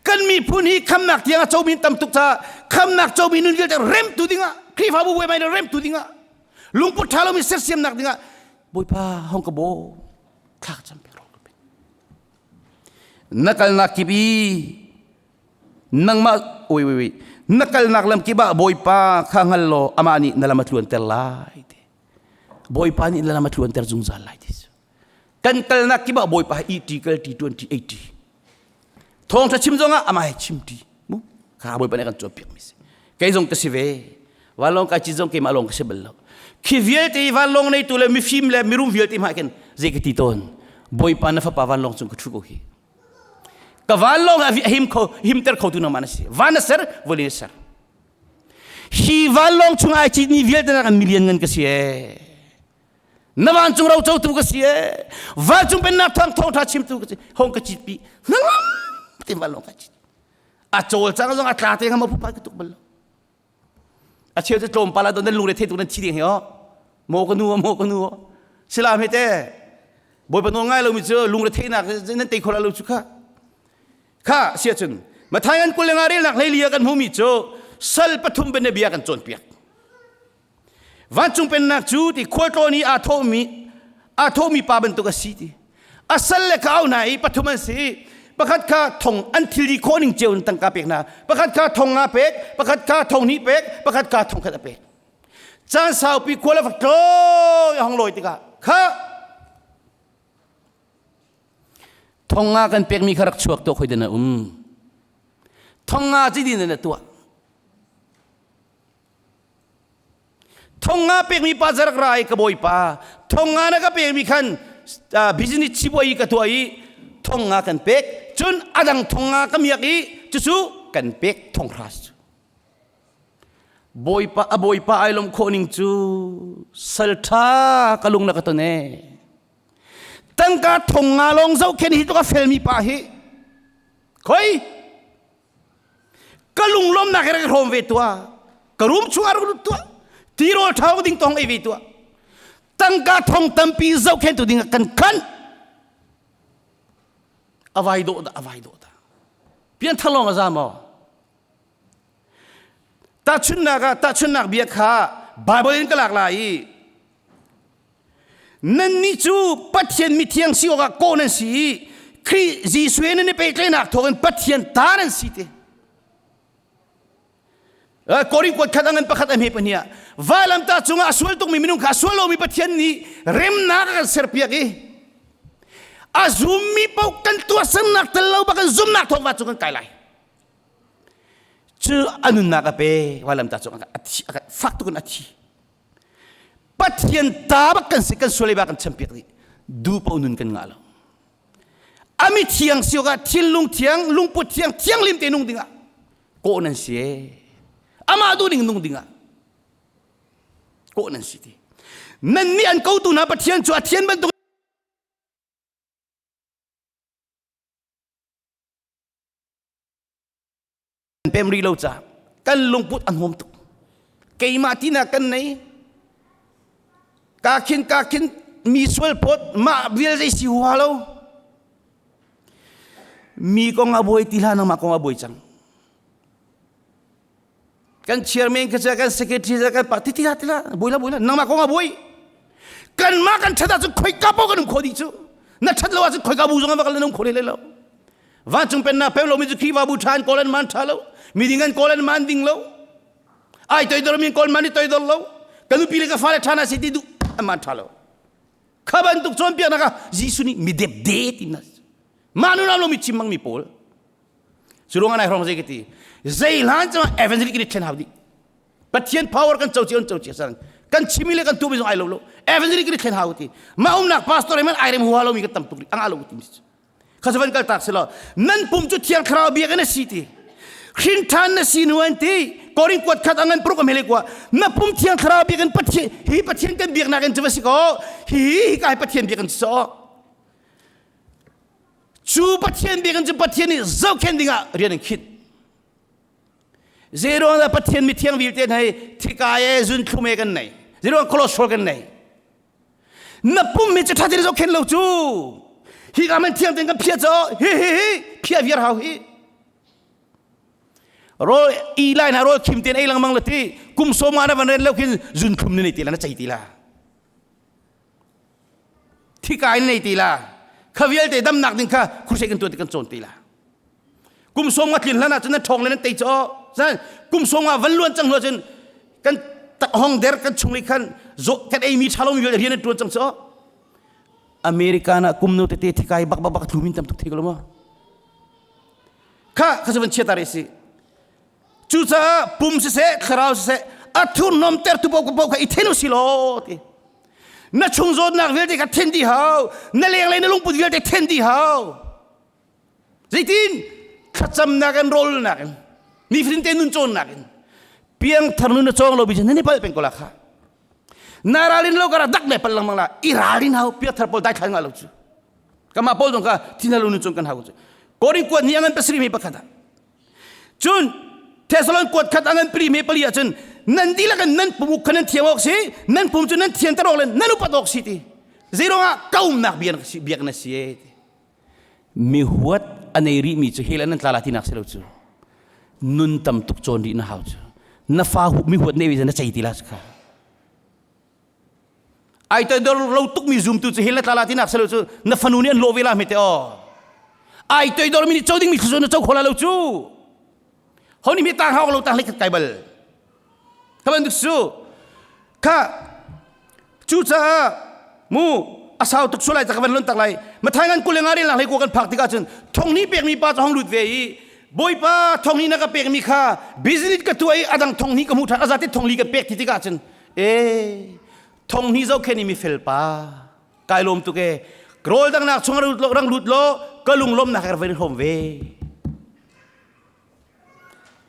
Kan miphun hi khamnak tiang a comi tam tuk caah khamnak comi nun vialte remtu dingah Khrihfabu buaimai le remtu dingah lungput ṭha lomi sersiamnak dingah Bawipa hong ka baw thla ka cam piak Na kalnak kip i nangmah oi oi oi na kalnak lam kip ah bawipa kha hngal law amah nih na lam a tluanter lai ti bawipa nih na lam a tluanter zungzal lai ti kan kalnak kip ah bawipa hi iti kal ti tuan ti ei ti thawngtha chim zong ah amah he chim ti mu kha bawipa nih kan cawnpiak mi si kei zong ka si ve vanlawng kai cit zong keimah lawng ka si bal lo khi vialte vanlawng neitu le mifim le mirum vialte hmai khin zei ka ti tawn bawipa na fapa vanlawng cung ka thu ko hi Ka van lawng a him kho himter khotu nangmah na si. Van na ser, vawlei na ser. Hi vanlawng chung ai citmi vialte nak an milian ngan ka si ee. Na vancung ro cotu ka si ee. Vancung pennak thawng thawngtha chimtu ka si. Hong ka citpi. Hnangam te vanlawng ka cit. A cawlcang zong a tla te ngam a phupai ka tuk bal lo. A cheu cu tlawmpal ah nan lungre thei tuk nan thi ding hi o. Maw ka nu maw ka nu Silam he te Bawipa nawl ngai lomi cu lungre theihnak nan tei kho lo cu kha. Kha sia cun Matthai an kul le nga relnak hlei li ah kan hmumi cu sal pathum bianabia kan cawnpiak. Vancung pennak cu ti khualtlawn i aa thawhmi aa thawhmi pa bantuk a si ti. A sal le ka au hna i pathum an si. Pakhat kha thong an thilri khawh ning cio in tangka pek hna. Pakhat kha thong nga pek, pakhat kha thong hnih pek, pakhat kha thong khat a pek. Caan saupi khual a fak tlawng i hong lawi tikah kha thong nga kan pekmi kha rak chuak tuah khoi den a um. Thong nga ci din in a tuah. Thong nga pekmi pa zarak ra i ka bawipa thong nga na ka pekmi khan business chibuai ka tuah i thong nga kan pek cun adang thong nga ka miak i cucu kan pek thong hra cu bawipa a bawipa ai lom khawh ning cu sal tha ka lung na ka ton e tangka thong nga lawng zohkhen hi tluk a felmi pa hi khoi Ka lunglawmnak he rak i hrawm ve tuah. Ka room chungah rak lut tuah. Tirawl ṭha ding tong ei ve tuah. Tangka thong tampi zohkhentu ding ah kan khan. A vai dawh dah, a vai dawh dah. Pian thalong a za maw? Tahchunhnak ah tahchunhnak bia kha Bible in ka lak lai i Nannih cu Pathian mithiang si awkah kawh nan si i Khrih Jesuh he nan i pehtlaihnak thawngin Pathian ta nan si ti. Korin kuat khat angan pakhat a hme pahnih ah vailamtah cungah a sual tukmi minung kha a sual lomi Pathian nih remnak a kan serpiak i a zummi paoh kan tuahsernak tel lo bak in zumnak thawng va cu kan kai lai. Cu a nunnak a pe vailamtah cungah a thi fak tuk in a thi. Pathian ta bak kan si kan sual ba kan champiak dih du po nun kan ngah lo ami thiang si awkah thinlung thiang lungput thiang thianglim te nung dingah kawh nan si e amah duh ning nung dingah kawh nan si ti nan nih an kotu hna Pathian cu a thian bantuk Pem rih lo ca kan lungput a hnawm tuk. Keimah tinak kan nei. Ka khin ka khin mi sual phawt mah vial zei si hua lo. Mi kong a buai ti hlah nangmah kong a buai cang. Kan chairman ka kan secretary kan pa ti ti la ti la buai la buai la nangmah kong a buai. Kanmah kan ṭhat ahcun khoika paoh kan um kho dih cu. Na ṭhat lo ahcun khoika bu zong ah va kal na um kho hlei lo. Vancung pennak pem lomi cu Khrihfabu ṭha an kawl an man ṭha lo. Miding an kawl an man ding lo. Ai toidor mi kawl man i toidor lo. Ka nupi le ka fale ṭha na si ti duh an man ṭha lo. Kha bantuk cawnpiaknak ah Jesuh nih mi depde ti na mah nu lomi chim bangmi pawl. Cu ruangah nai hrawng zei ka ti. Zei hlan cang evangelic kan i ṭhen hau dih. Pathian power kan co cio an co cio sang. Kan chimi le kan tuahmi zong ai lo lo. Evangelic kan i thlen hau ti. Mah umnak pastor he man ai rem huha lomi kan tam tuk rih. Anga lo ti mi kha van kal tak selaw nan pum cu thiang thlarau biakinn a si ti hrin ṭhan na si nu an ti korin kuat khat angan pruk amele kwa na pum thiang thlarau biakinn pathian hi pathian kan biaknak in cu va si ko hi hi ka hi pathian biakinn cu cu pathian biakinn cu pathian nih zohkhenh dingah rian an khit Zeiruang dah Pathian mithiang vialte hna hi thikai e zunthlum e kan nei zeiruang cholesterol kan nei na pum hi cu ṭha tein zohkhenh lo cu hi ka man thiang tein kan phiah caw hi hi hi phiah viar hau hi rawl i lai na rawl khim tein ei lengmang la ti kum sawm nga na van ren lo khin zunthlum ni nei ti la na cei ti la thikai nei ti la kha vialte damnak ding kha crusade kan tuan ti kan cawn ti la kum sawm nga tlin hlan ah cun nan ṭhawng le nan tei caw san kum sawm nga van luan cang hnu cun kan tak hong der kan chung khan kan ei mi ṭha lomi vialte rian an ṭuan cang caw America na kum no tete thikai bak bak bak tlumin tam tuk thei ko lo ma kha kha van chia ta re si cucaah pum siseh thlarau siseh a thurhnawm tertu paoh paoh kha i then u si law ti na chung zawtnak vialte kha then dih hau na lenglei na lungput vialte then dih hau Zeitin? Thlacamnak in rawlnak in nifatin te nun cawnnak in piangthar nun na cawng lo bi nan i palh peng ko la kha. Na ralin lo kara dak le pal lengmang la i ralin hau piangthar pawl dai thlai nga lo cu. Kama pawl zong kha thin lo nun cun kan hau cu. Korin kuat ni angan pasarih mi pakhat ah. Cun Thessalon kuat khat angan pri me pali ah cun nan dihlak in nan pum kha nan thiam awk si nan pum cu nan thianter awk le nan upat awk si ti. Zeiruangah kaumnak biak na si e ti. Mi huat a nei rihmi cu hell an tla la tinak si lo cu. Nun tam tuk cawn rih na hau cu. Na fa mi huat nei na cei ti la kha. Ai toidor lo tukmi zumtu cu hell na tla la tinak selo cu na fanu nih an lawh ve la hme te aw. Ai toidor mi nih co dingmi thluachuah na co kho la lo cu. Ho nih mi tang hau lo tang hlei khat kai bal. Ka bantuk su. Kha cucaah mu a sau tuk sual lai ka van lon tak lai. Mathai ngan kule nga rel lang hlei ko kan phak tikah cun thong ni pekmi pa cu hong lut ve i Bawipa thong ni na ka pekmi kha business ka tuah i adang thong ni ka hmuh ṭhan azate thong li kan pek ti tikah cun e thong ni zohkhen i mifel pa kai lawm tuk e rawl dangnak chung rang lut law ka lunglawmnak ka van hrawm ve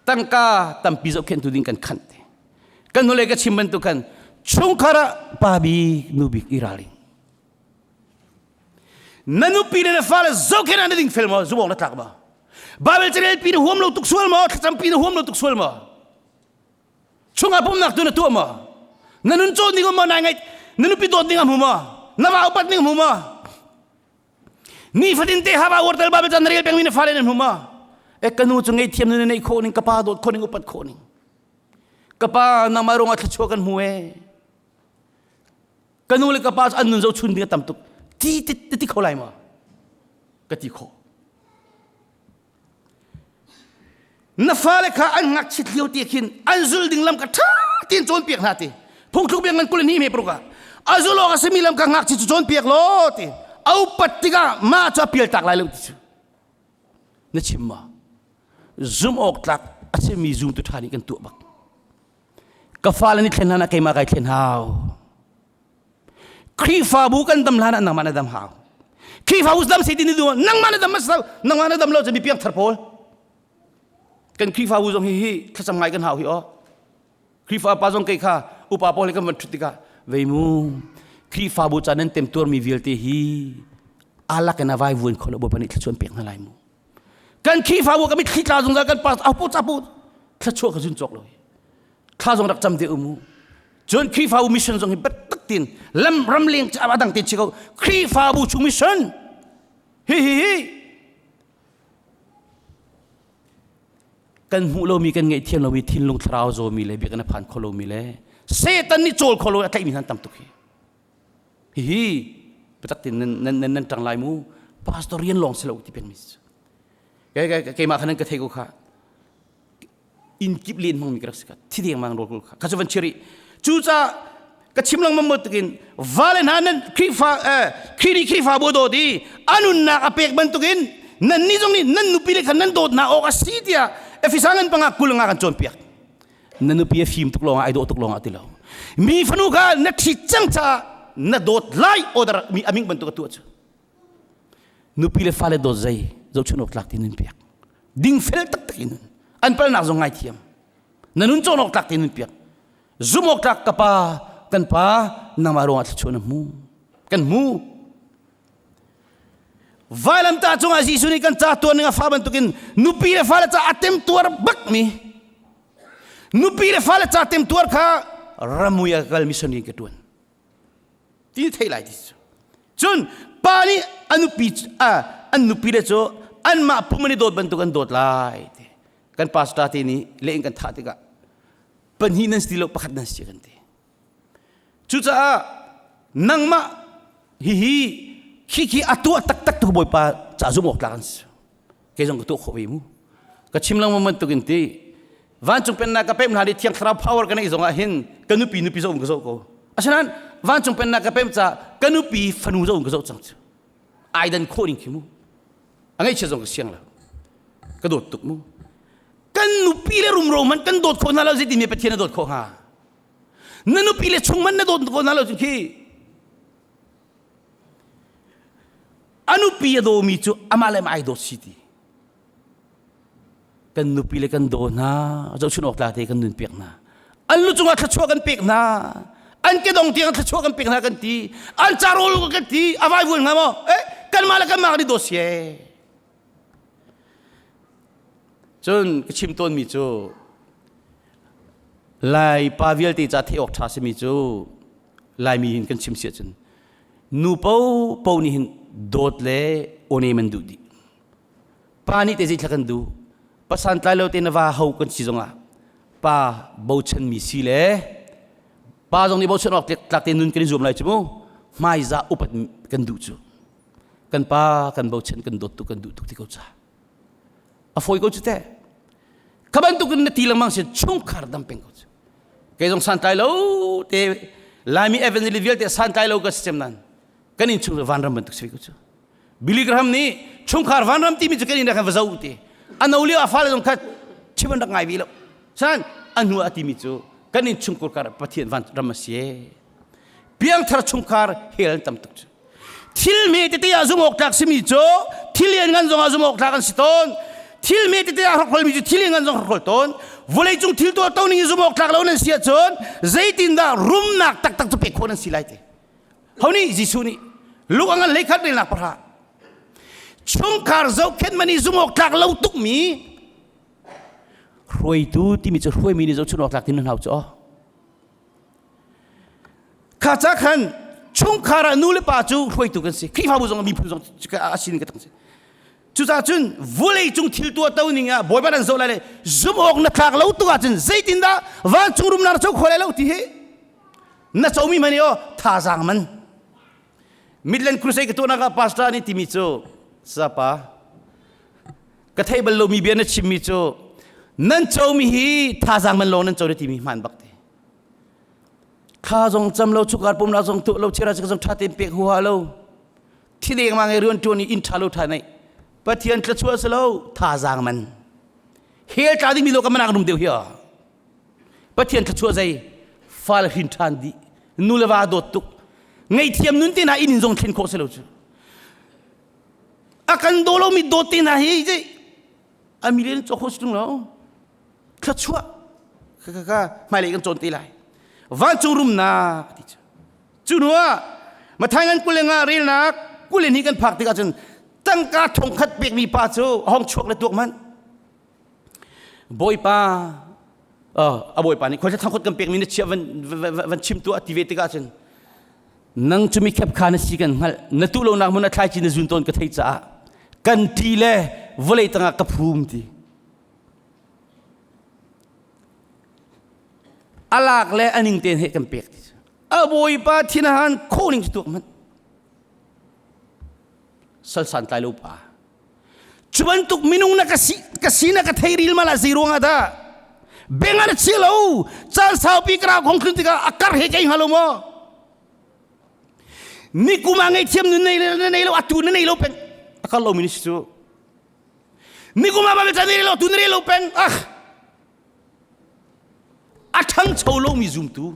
tangka tampi zohkhentu ding kan khanh te kan hnulei ka chim bantuk khan chungkhar ah pa bik nu bik i ralring na nupi le na fale zohkhen ah na ding fel maw zumawk na tlak maw Bible carel pi na huam lo tuk sual maw thlacam pi na huam lo tuk sual maw Chungah pumnak tu na tuah maw? Na nun cawn ning um maw? Nai ngaih na nupi dawt ning a hmu maw? Na va upat ning hmu maw? Nifatin te haba uar tel Bible can na rel pengmi na fale nan hmu maw? E ka nu cu ngaihthiam na neih khawh ning, ka pa dawt khawh ning, upat khawh ning. Ka pa nangmah ruangah thluachuah kan hmu e. Ka nu le ka pa cu an nun zohchun ding a tam tuk. Ti ti ti kho lai maw? Ka ti khawh. Na fale kha an ngakchit lio te khin an zul ding lam kha ṭha tein cawnpiak hna ti. Phungthluk bia ngan 22 me paruk ah a zul awk a simi lam kha ngakchit cu cawnpiak law ti. A upat tikah mah cu a pial tak lai lo ti cu. Na chim ma? Zum awk tlak a simi zumtu ṭha nih kan tuah bak. Ka fale nih thlen hlan ah keimah kai thlen hau. Khrihfabu kan dam hlan ah nangmah na dam hau. Khrihfabu dam sei ti ni du nangmah na dam mas lo nangmah na dam lo cu mi piang thar pawl. Kan Khrihfabu zong hi hi thlacam ngai kan hau hi aw. Khrihfa pa zong kei kha upa pawl he kan van ṭhut tikah vei mu Khrihfabu ca nan temtuar mi vialte hi alak in a vai vuan kho lo Bawipa nih thluachuah an pek hna lai mu. Kan Khrihfabu kan mitthli tla zungzal kan pastor apu capu thluachuah ka zun cawk lo hi. Thla zong rak cam te u mu. Cun Khrihfabu mission zong hi biatak tin lam ramleng a dang te chi ko Khrihfabu chung mission hi hi hi kan hmuh lomi kan ngeih thiam lomi thinlung thlarau zawmi le biakinn a phan kho lomi le Satan nih cawl kho lo a tlaihmi hna tam tuk hi hihi biatak tin nan nan nan nan ṭang lai mu pastor rian lawng si lo ti pengmi keimah kha nan ka thei ko kha inn kip len hmangmi ka rak si ka thi dengmang rawl kha kha cu van chiri cucaah ka chim lengmang mo tukin vale hna nan Khrihfa Khrih Khrihfa bu dawt i a nunnak a pek bantukin nan nih zong nih nan nupi le khan nan dawt hna awk a si tiah Efesa ngan panga kul nga kan cawnpiak na nupi a fim tuk lawngah ai dawh tuk lawngah ti lo mi fanu kha na ṭhi cang caah na dawt lai order mi aming bantuk a tuah cu nupi le fale dawt zei zohchun awk tlak ti nun piak dingfel taktak in an palnak zong ngaithiam na nun cawn awk tlak tein nun piak zum awk tlak ka pa kan pa nangmah ruangah thluachuah na hmu kan hmu vailamtah cungah Jesuh nih kan ca tuan ning a fa bantukin nupi le fale ca a temtuar bak mi nupi le fale ca temtuar kha ramui a kal mission in ka tuan ti thei lai ti cu cun pa nih a nupi an nupi le cu anmah pum an i dawt bantuk an dawt lai ti kan pastor te nih leh in kan thah tikah pahnih nan si lo pakhat nan si kan ti cucaah nangmah hihi khi khi a tuah taktak tu bawipa ca zum awk tlak an si kei zong ka tuah khawh ve mu ka chim lengmang bantuk in ti vancung pennak ka pem hlan i thiang thlarau power ka neih zongah hin ka nupi nupi zoh ka zoh ko asinain vancung pennak ka pem ca ka nupi fanu zoh ka zoh cang cu ai dan khawh ning khi mu a ngaihchia zong ka siang lo ka dawt tuk mu kan nupi le rumro man kan dawt khawh hna lo zeitin mi pathian a dawt khawh hnga na nupi le chung man na dawt khawh hna lo cu khi A nupi a dawmi cu amah le amah ai dawt si ti. Kan nupi le kan daw hna, zohchun awk tlak te kan nun pek hna. An lu cungah thluachuah kan pek hna. An kedong tiang thluachuah kan pek hna kan ti. An carol kan ti. A vai vuan hnga maw? Eh, kanmah le kanmah kan i dawt si ee. Cun ka chim tawnmi cu Lai pa vialte ca theih awk ṭha simi cu Laimi hin kan chim si ahcun nu paohpaoh nih hin dawt le awnem an duh dih. Pa nih te zeithla kan duh. Pasan tlai lo te na va ho kan si zongah pa bochanmi si le. Pa zong nih bochan awk tlak te nun kan i zuam lai cu mu. Hmaizah upat kan duh cu. Kan pa kan bochan kan dawt tuk kan duh tuk ti ko ca. A fawi ko cu teh. Kha bantuk in na ti lengmang sin chungkhar dam peng ko cu. Kei zong santlai lo te Laimi evangelist vialte santlai lo ka si cem nan. Kan in chung vanram bantuk si ko cu. Billy Graham nih chungkhar vanram timi cu kan in kan va zo ti. A no lio a fale zong kha chim an rak ngai ve lo. San a hnu a timi cu kan in chungkhar kar Pathian vanram a si. Piangthar chungkhar hel an tam tuk cu. Thil me tete ah zum awk tlak simi cu thil lian ngan zong ah zum awk tlak an si tawn. Thil me tete ah hrokhrol mi cu thil lian ngan zong hrokhrol tawn. Vawleicung thil tuah to ning in zum awk tlak lo nan si ahcun zeitindah rumnak taktak cu pek khawh nan si lai ti. Ho nih Jesuh nih luk a ngan hlei khat relnak pahra. Chungkhar zohkhenh man i zum awk tlak lo tukmi hruaitu timi cu hruaimi nih zohchun awk tlak tin nan hau cu aw. Kha ca khan chungkhar ah nu le pa cu hruaitu kan si. Khrihfabu zong miphun zong a sin ka tang si. Cucaah cun vulei cung thil tuah to ning ah Bawipa nan zoh lai le zum awk na tlak lo tuk ahcun zeitindah vancung rumnak na co kho lai lo ti hi na comi man i aw thazaang man. Midland Crusade ka tuahnak ah pastor nih timi cu sapa ka thei bal lomi bia na chimmi cu nan comi hi thazaang man lawng nan co na timi hmaan bak te. Thla zong cam lo chukar pumnak zong tuah lo chira zong ṭha tein pek huha lo thi dengmang i rian ṭuan i inn ṭha lo ṭha nei Pathian thluachuah si lo thazaang man hell tla dingmi lo ka manak rum deuh hi Pathian thluachuah zei fal hrin ṭhan dih nu le va dawt tuk ngaihthiam nun te hna inn in zong thlen khawh si lo cu a kan daw lomi dawt te hna hi a million cawk khawh si ṭung lo thluachuah ka ka ka hmailei kan cawn te lai vancung rumnak ti cu cu hnu ah Matthai ngan 25 relnak 22 kan phak tikah cun tangka thongkhat pekmi pa cu a hong chuak le tuak manh bawipa a bawipa nih khuathla thongkhat kan pekmi na chiah van van chim tuah ti ve tikah cun nang cu mi khepkha na si kan hngalh na tuh lonak hmun a thlaici na zun tawn ka thei caah kan ṭi le vawlei tangah ka phum ti A lak le a ning tein he kan pek ti a bawipa thinahan khawh ning cu tuak hmanh salsan tlai lo pa cu bantuk minung na ka si ka si na ka thei ril mala zei ruang ah dah beng an chi lo caan saupi ka rau khong thlun tikah a kar he kei hnga lo maw ni kum ah ngaihthiam nun nei na nei lo atu na nei lo peng a kal lo mi ni si cu Nikum ah Bible ca na rel lo tu na rel lo peng ah a ṭhangcho lomi zumtu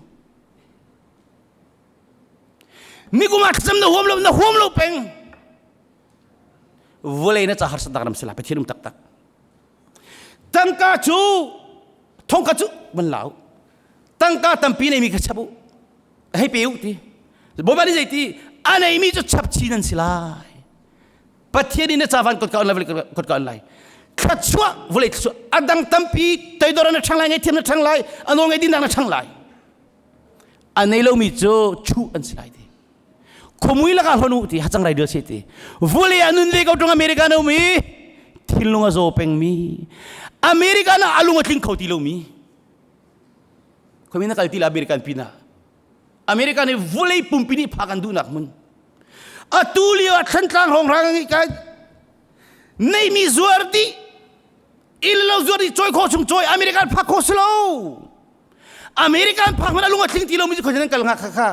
nikum ah thlacam na huam lo na huam lo peng vawlei na ca harsatnak ram sila Pathian um taktak tangka cu thongka cu van lau tangka tampi neimi kha chap u hei pe u ti Bawipa nih zei ti a neimi cu chap chin an si lai Pathian nih na ca van kotka on lai kotka on lai thluachuah vawlei thluachuah a dang tampi toidor na ṭhang lai ngaihthiam na ṭhang lai a nawl ngai dinnak na ṭhang lai a nei lomi cu chuh an si lai ti khumui lakah hlon u ti hacang rai dil se ti vawlei ah nun ve ko ṭung America na um i thinlung a zaw pengmi America na a lung a tling kho ti lomi khomi na kal ti la American pinah America nih vawlei pumpi nih phak an duhnak hmun atu lio ah Thlantlang hrawnghrang a ngeih kai neimi zuar dih inn lo zuar dih cawi khawh chung cawi American phak khawh si lo American phak hmanh a lung a tling ti lomi cu khoi nan kal hnga kha kha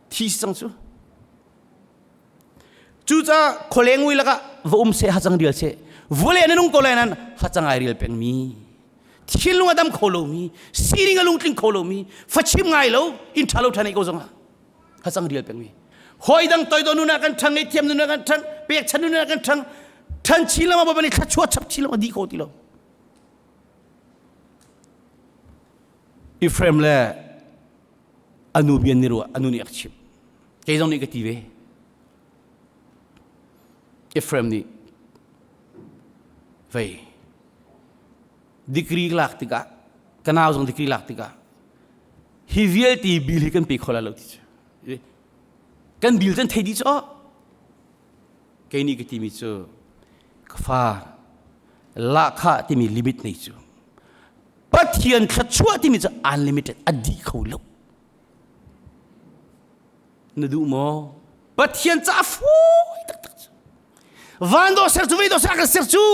thi si cang cu cucaah khualeng ui lakah va um seh hacang rial seh vawlei an nung ko lai nan hacang ai rial pengmi thinlung a dam kho lomi sining a lungtling kho lomi fachim ngai lo inn ṭha lo ṭha nei ko zongah hacang rial pengmi hawi dang toidor nun ah kan ṭhang ngaihthiam nun ah kan ṭhang pekchan nun ah kan ṭhang ṭhan chin lama bapak nih thluachuah chap chin lama dih kho ti lo Ephraim le anu bian ni ruah anu nih a chim kei zong nih ka ti ve Ephraim nih vei Degree lak tikah ka nau zong degree lak tikah hi vialte bill hi kan pe kho lai lo ti cu kan bill kan thei dih cu oh kei nih ka timi cu ka fa lahkhah timi limit nei cu Pathian thluachuah timi cu unlimited a dih kho lo. Na duh maw? Pathian ca fawi taktak cu. Van do ser cu vei do ser kan ser cu.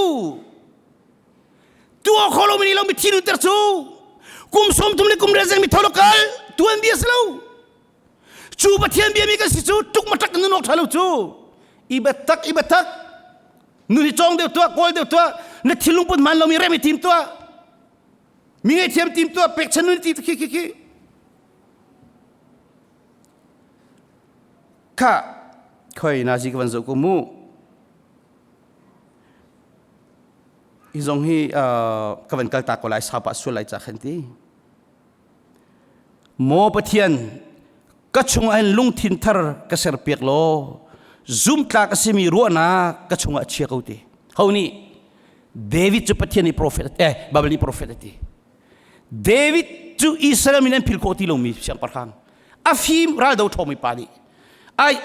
Tuah kho lo mi lo mi thi ter cu. Kum som thum le kum re zeng mi tholo kal tuan bia si lo. Cu Pathian bia mi kan si cu tuk ma tak nun awk tha lo cu. I biatak i biatak. Nun hi cawng deuh tuah kawl deuh tuah na thinlung put man lo mi rem i tim tuah. Mi ngei thiam tim tuah pekchan nun ti khi khi khi. Kha khoi na zi ka van zoh ko mu. Hi zong hi ka van kal ta ko lai sapa sual lai ca khan ti. Maw Pathian ka chungah hin lungthin thar ka ser piak law zumtlak a simi ruahnak ka chungah chia ko ti. Ho nih David cu Pathian nih prophet eh Bible nih prophet a ti. David cu Israel mi an phil khawh ti lomi siangpahrang a fim raldo ṭhawmi pa nih ai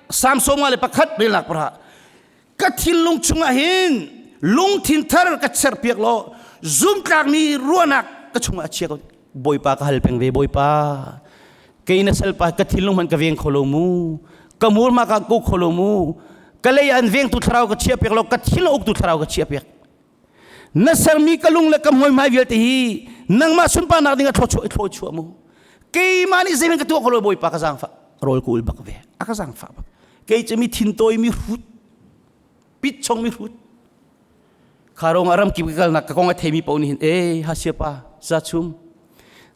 Samson nga le pakhat relnak para ka thinlung chungah hin lungthin thar ka serpiak law zumtlakmi ruahnak ka chungah a chia ko bawipa ka hal peng ve bawipa kei na salpa ka thinlung hmanh ka veng kho lo mu ka mur ma ka ko kho lo mu ka lei an vengtu thlarau ka chia piak lo ka thinlung uktu thlarau ka chia piak Na sermi ka lung le ka hmuihmai vialte hi nangmah sunparnak ding ah thluachuah i thluachuah mu. Keimah nih zeihmanh ka tuah kho lo Bawipa ka zaangfah. Rawl ka ul bak ve. A ka zaangfah bak. Kei cu mi thintawi mi hrut. Pit chong mi hrut. Kha rong ah ramkip ka kalnak ka kong a theimi paoh nih hin e hasia pa za chum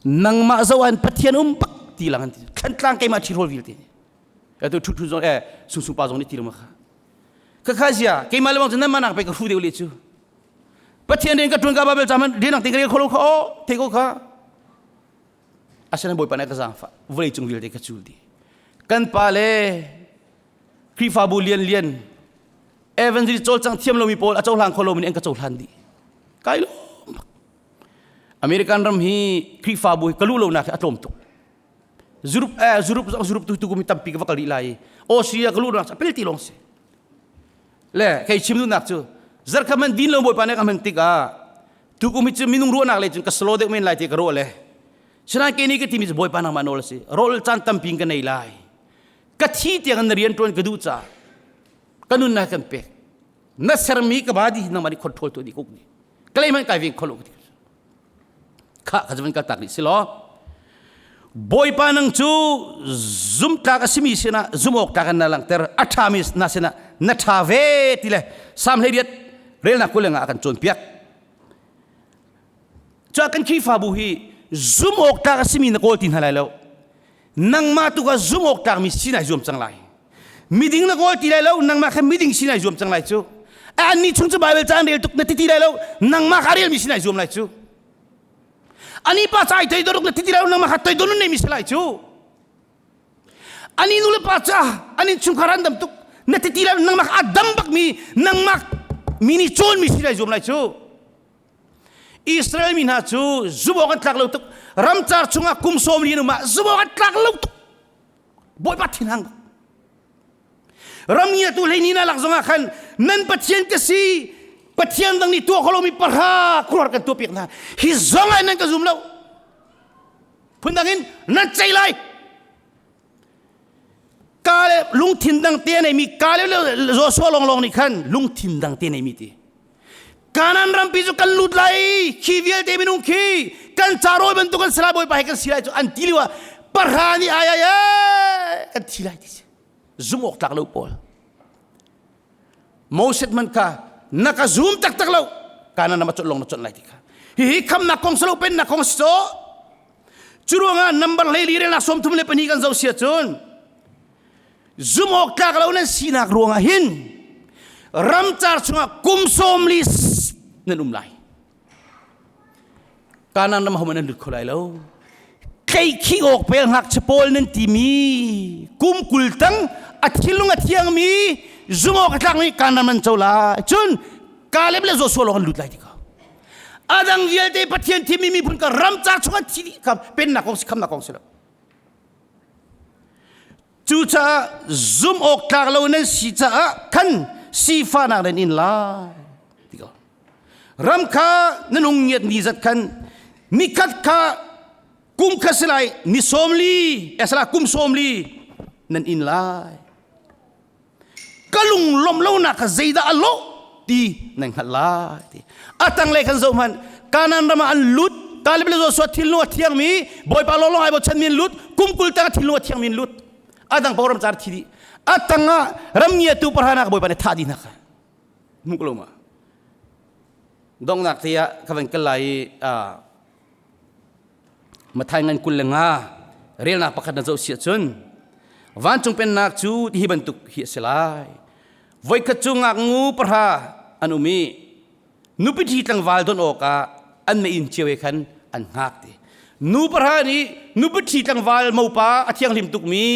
nangmah zo an Pathian um bak ti lang an ti. Thlantlang keimah ṭhi rawl vialte. Atu ṭhu ṭhu zong eh sung sung pa zong nih ti lo ma kha. Khakha zia keimah le bang cu nan manak pe ka hru deuh le cu. Pathian rian ka ṭuan ka Bible ca man rian ang ting ka rel kho lo kha o thei ko kha. Asinain Bawipa nih ka zaangfah vawlei cung vialte ka cul dih. Kan pa le Khrihfabu lian lian evangelist cawlcang thiam lomi pawl a cohlang kho lomi nih an ka cohlan dih. Kai lawm bak. American ram hi Khrihfabu hi ka luh lonak hi a tlawm tuk. Zurup eh zurup zong zurup tu tu kum tampi ka va kal rih lai Austria ka luh nak pel ti lawng si le kei chim duhnak cu zarkhat man din lo bawipa nih ka hman tikah tu kum hi cu minung ruahnak le cun ka slow deuh men lai ti ka ruah le sinain kei nih ka timi cu bawipa nangmah nawl a si rawl caan tampi in ka nei lai ka thi tiang na rian ṭuan ka duh caah ka nunnak kan pek na sermi ka ba di nangmah nih control tu di kuk ni ka lei man kai veng kholo ka ti Khah kha van kaltak rih si law Bawipa nang cu zumtlak a simi sinah zumawk tlak in na langhter a ṭhami na sinah na ṭha ve ti le Salm 18 relnak 20 ah a kan cawnpiak. Cuah kan Khrihfabu hi zumawk tlak a simi na kawl ti hna lai lo. Nangmah tu kha zumawk tlakmi si nai zuam cang lai. Miding na kawl ti lai lo, nangmah kha miding si nai zuam cang lai cu. Annih chung cu Baibal ca an rel tuk na ti ti lai lo, nangmah kha a relmi si nai zuam lai cu. Ani pa ca ai toidor na ti ti lai lo, nangmah kha toidor na neimi si lai cu. Ani nu le pa ca an innchungkhar an dam tuk na ti ti lai lo, nangmah kha a dam bakmi nangmah mi nih cawnmi si nai zuam lai cu. Israel mi hna cu zumh awk an tlak lo tuk ramcar chungah kum sawm li an um ah zumh awk an tlak lo tuk bawipa thinhang ram ngiatu hleini na lak zongah khan nan pathian ka si pathian dang nih tuah kho lomi pahra khuaruahhar kan tuah piak hna hi zong ah nan ka zum lo phundang in nan cei lai ka le lungthin dang te neimi ka le Joshua lawnglawng nih khan lungthin dang te neimi ti Kanan rampi cu kan lut lai khi vialte minung khi kan ca rawl bantuk kan si lai bawipa he kan si lai cu an ti lio ah pahra nih ai ai ai kan thi lai ti si zum awk tlak lo pawl Moses man kha na ka zum taktak lo kanan ram a chawnh long na chawnh lai ti kha hihi khamnak kong salo pennak kong si cu Cu ruangah number 14 relnak 32 kan zoh sia cun zum awk tlak lo nan sinak ruangah hin ramcar chungah kum 40 nan um lai. Kanan ram homan nan lut kho lai lo. Tleihkhih awk pel ngakchia pawl nan timi kum 20 tang a thinlung a thiangmi zum awk a tlakmi kanan ram nan co lai. Cun Kaleb le Joshua lawng an lut lai ti ko. A dang vialte Pathian thimmi miphun ka ramcar chung an thi dih kha pennak kong si khamnak kong si lo. Cucaah zum awk tlak lo nan si caah khan sifahnak nan in lai. Ti ko. Ram kha nan ung ngiat ni zat khan nikhat kha kum kha si lai ni 40 esala kum 40. Nan in lai. Ka lunglawmh lonak kha zeidah a lawh ti nan hngalh lai ti. A tanglei khan zoh hmanh. Kanaan ram ah an lut. Kaleb le Joshua thinlung a thiangmi Bawipa lawnglawng ai bochanmi an lut. Kum 20 tang thinlung a thiangmi an lut. A dang paoh ram car thi dih. A tangah ram ngiatu pahranak Bawipa nih thah dih hna kha. Hmuh ko lo ma? Donghnak te ah ka van kal lai i Mathai ngan 25 relnak pakhat na zoh si ahcun vancung pennak cu hi bantuk hi a si lai. Voikhat cu ngaknu pahra an um i nupi ṭhi tlangval don awkah an mei inn cio he khan an hngak ti. Nu pahra nih nupi ṭhi tlangval mopa a thianghlim tukmi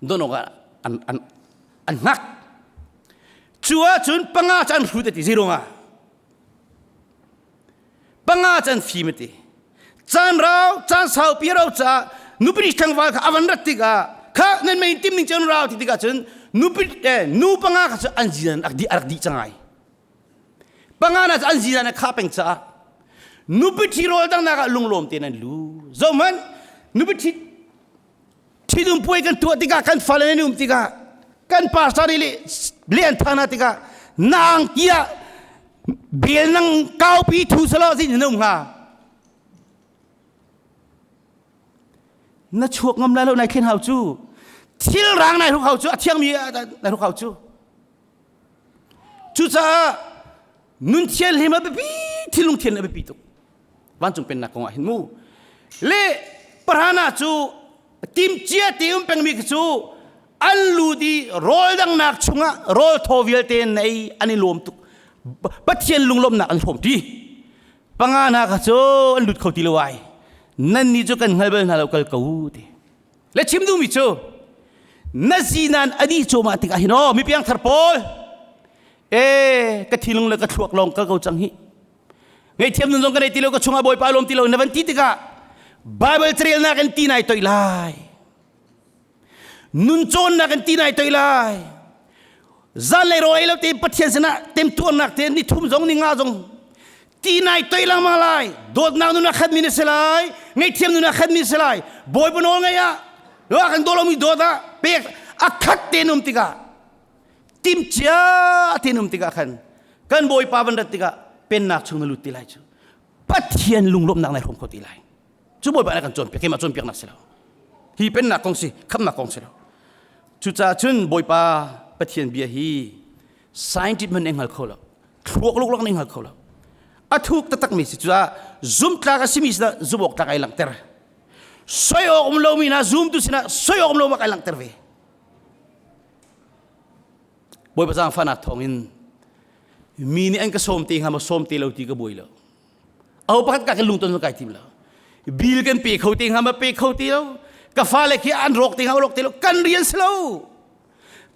don awkah an, an, an hngak. Cu ahcun panga cu an hrut a ti zeiruangah? Panga cu an fim a ti. Caan rau, caan saupi rau caah nupi tlangval kha a van rat tikah kha nan mei tim ning cun rau ti tikah cun nupi eh, nu panga kha cu an zinan a rak dih cang ai. Panga na cu an zinan a kha peng caah nupi ṭhi rawl dangnak ah lunglawm tein an lu. Zohhmanh nupi ṭhi Ṭhitum puai kan tuah tikah kan fale nan um tikah kan pastor nih le le an thang hna tikah nang tiah bel nang kaupi thu selaw zin na um hnga na chuak ngam lai lo nai thlen hau cu thil rang nai hruk hau cu a thiangmi nai hruk hau cu cucaah nun thianhlim a biapi thinlung thian a biapi tuk vancung pennak kong ah hin mu le parana cu timcia te um pengmi khi cu an lut i rawl dangnak chungah rawl thaw vialte na ei an i lawm tuk pathian lunglawmhnak an hlawm ti panga hna kha cu an lut kho ti lo ai nan nih cu kan hngal bal hna lo kal ko ti le chim duhmi cu na zinan a dih cuahmah tikah hin aw mi piangthar pawl e ka thinlung le ka thluak lawng kal ko cang hi ngaihthiam nun zong ka nei ti lo ka chungah bawipa lawm ti lo na van ti tikah Bible carelnak in ti nai toih lai nun cawnnak in ti nai toih lai zanlei rawl ei lo te Pathian sinah temtuarnak te ni thum zong ni nga zong ti nai toih lengmang lai dawtnak nun a khatmi na si lai ngaihthiam nun a khatmi si lai bawipa nawl ngei ah lo kan daw lomi dawt ah pek a khat te um tikah timcia te um tikah khan kan bawipa van rat tikah pennak chung na lut ti lai cu pathian lunglawmhnak nai hrawm kho ti lai cu bawipa nih kan cawnpiak keimah cawnpiaknak si lo hi pennak kong si khamnak kong si lo cucaah cun bawipa pathian bia hi scientist man hngal kho lo thluak luklak nih hngal kho lo a thuk taktak mi si cucaah zumtlak a simi sinah zum awk tlak ai langhter soi awk um lomi hna zumtu sinah soi awk um lo mak ai langhter ve Bawipa zaangfahnak thawngin mi nih an ka sawm te hnga maw sawm te lo ti ka buai lo aho pakhat ka kan lungton kai tim lo bil kan pe kho te hnga ma pe kho te lo ka fale khi an rawk te hnga rawk te lo kan rian si lo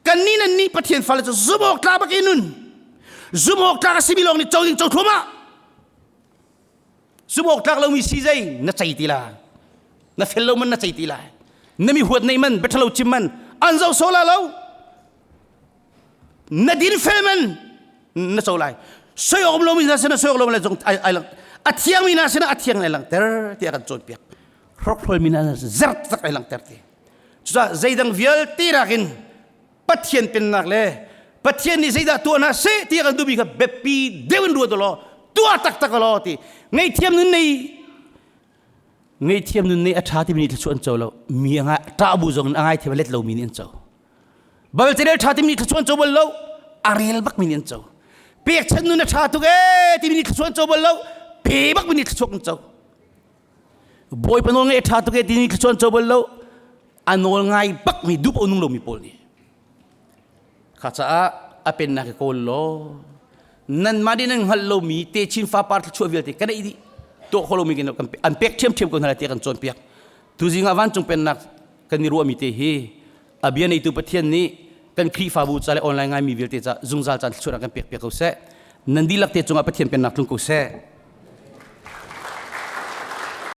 kan ni nan ni pathian fale cu zumawk tla bak in nun zumawk tlak a simi lawng nih co ding co thluamah Zumh tlak lomi si zei na cei ti la. Na fel lo man na cei ti lai. Na mi huat nei man biathalo chim man an zo so la lo. Na din fel man na co lai. Soi awk lomi na sina soi awk lo lai zong ai ai lang. A thiang mi na sina a thiang ai lang ter ti a kan cawnpiak. Hrokhrol mi na zert tak ai lang ter ti. Cucaah zeidang vialte nakin Pathian pennak le Pathian nih zeidah tuah hna seh ti a kan duhmi kha biapi deuh in ruat law tuah taktak law ti ngaihthiam nun nei ngaihthiam nun nei a ṭha timi nih thluachuah an co lo mi a ngai ṭah bu zong in a ngaithiam a let lomi nih an co Bible carel ṭha timi nih thluachuah an co bal lo a rel bak mi nih an co pekchanh nun a ṭha tuk ee timi nih thluachuah an co bal lo pe bak mi nih thluachuah an co Bawipa nawl ngaih a ṭha tuk ee timi thluachuah an co bal lo a nawl ngai bakmi duh paoh nung lomi pawl nih kha caah a pennak i kawl law nanmah nih nan hngalh lomi techin fapar thluachuah vialte kan ei dih tuah kho lomi kan an pek ṭhiamṭhiam ko hna lai tiah kan cawnpiak tuzing ah vancung pennak kan i ruahmi te hi a bia neitu Pathian nih kan Khrihfabu ca le online ngaimi vialte ca zungzal caan thluachuah kan pek piak ko seh nan dihlak te cungah Pathian pennak tlung ko seh.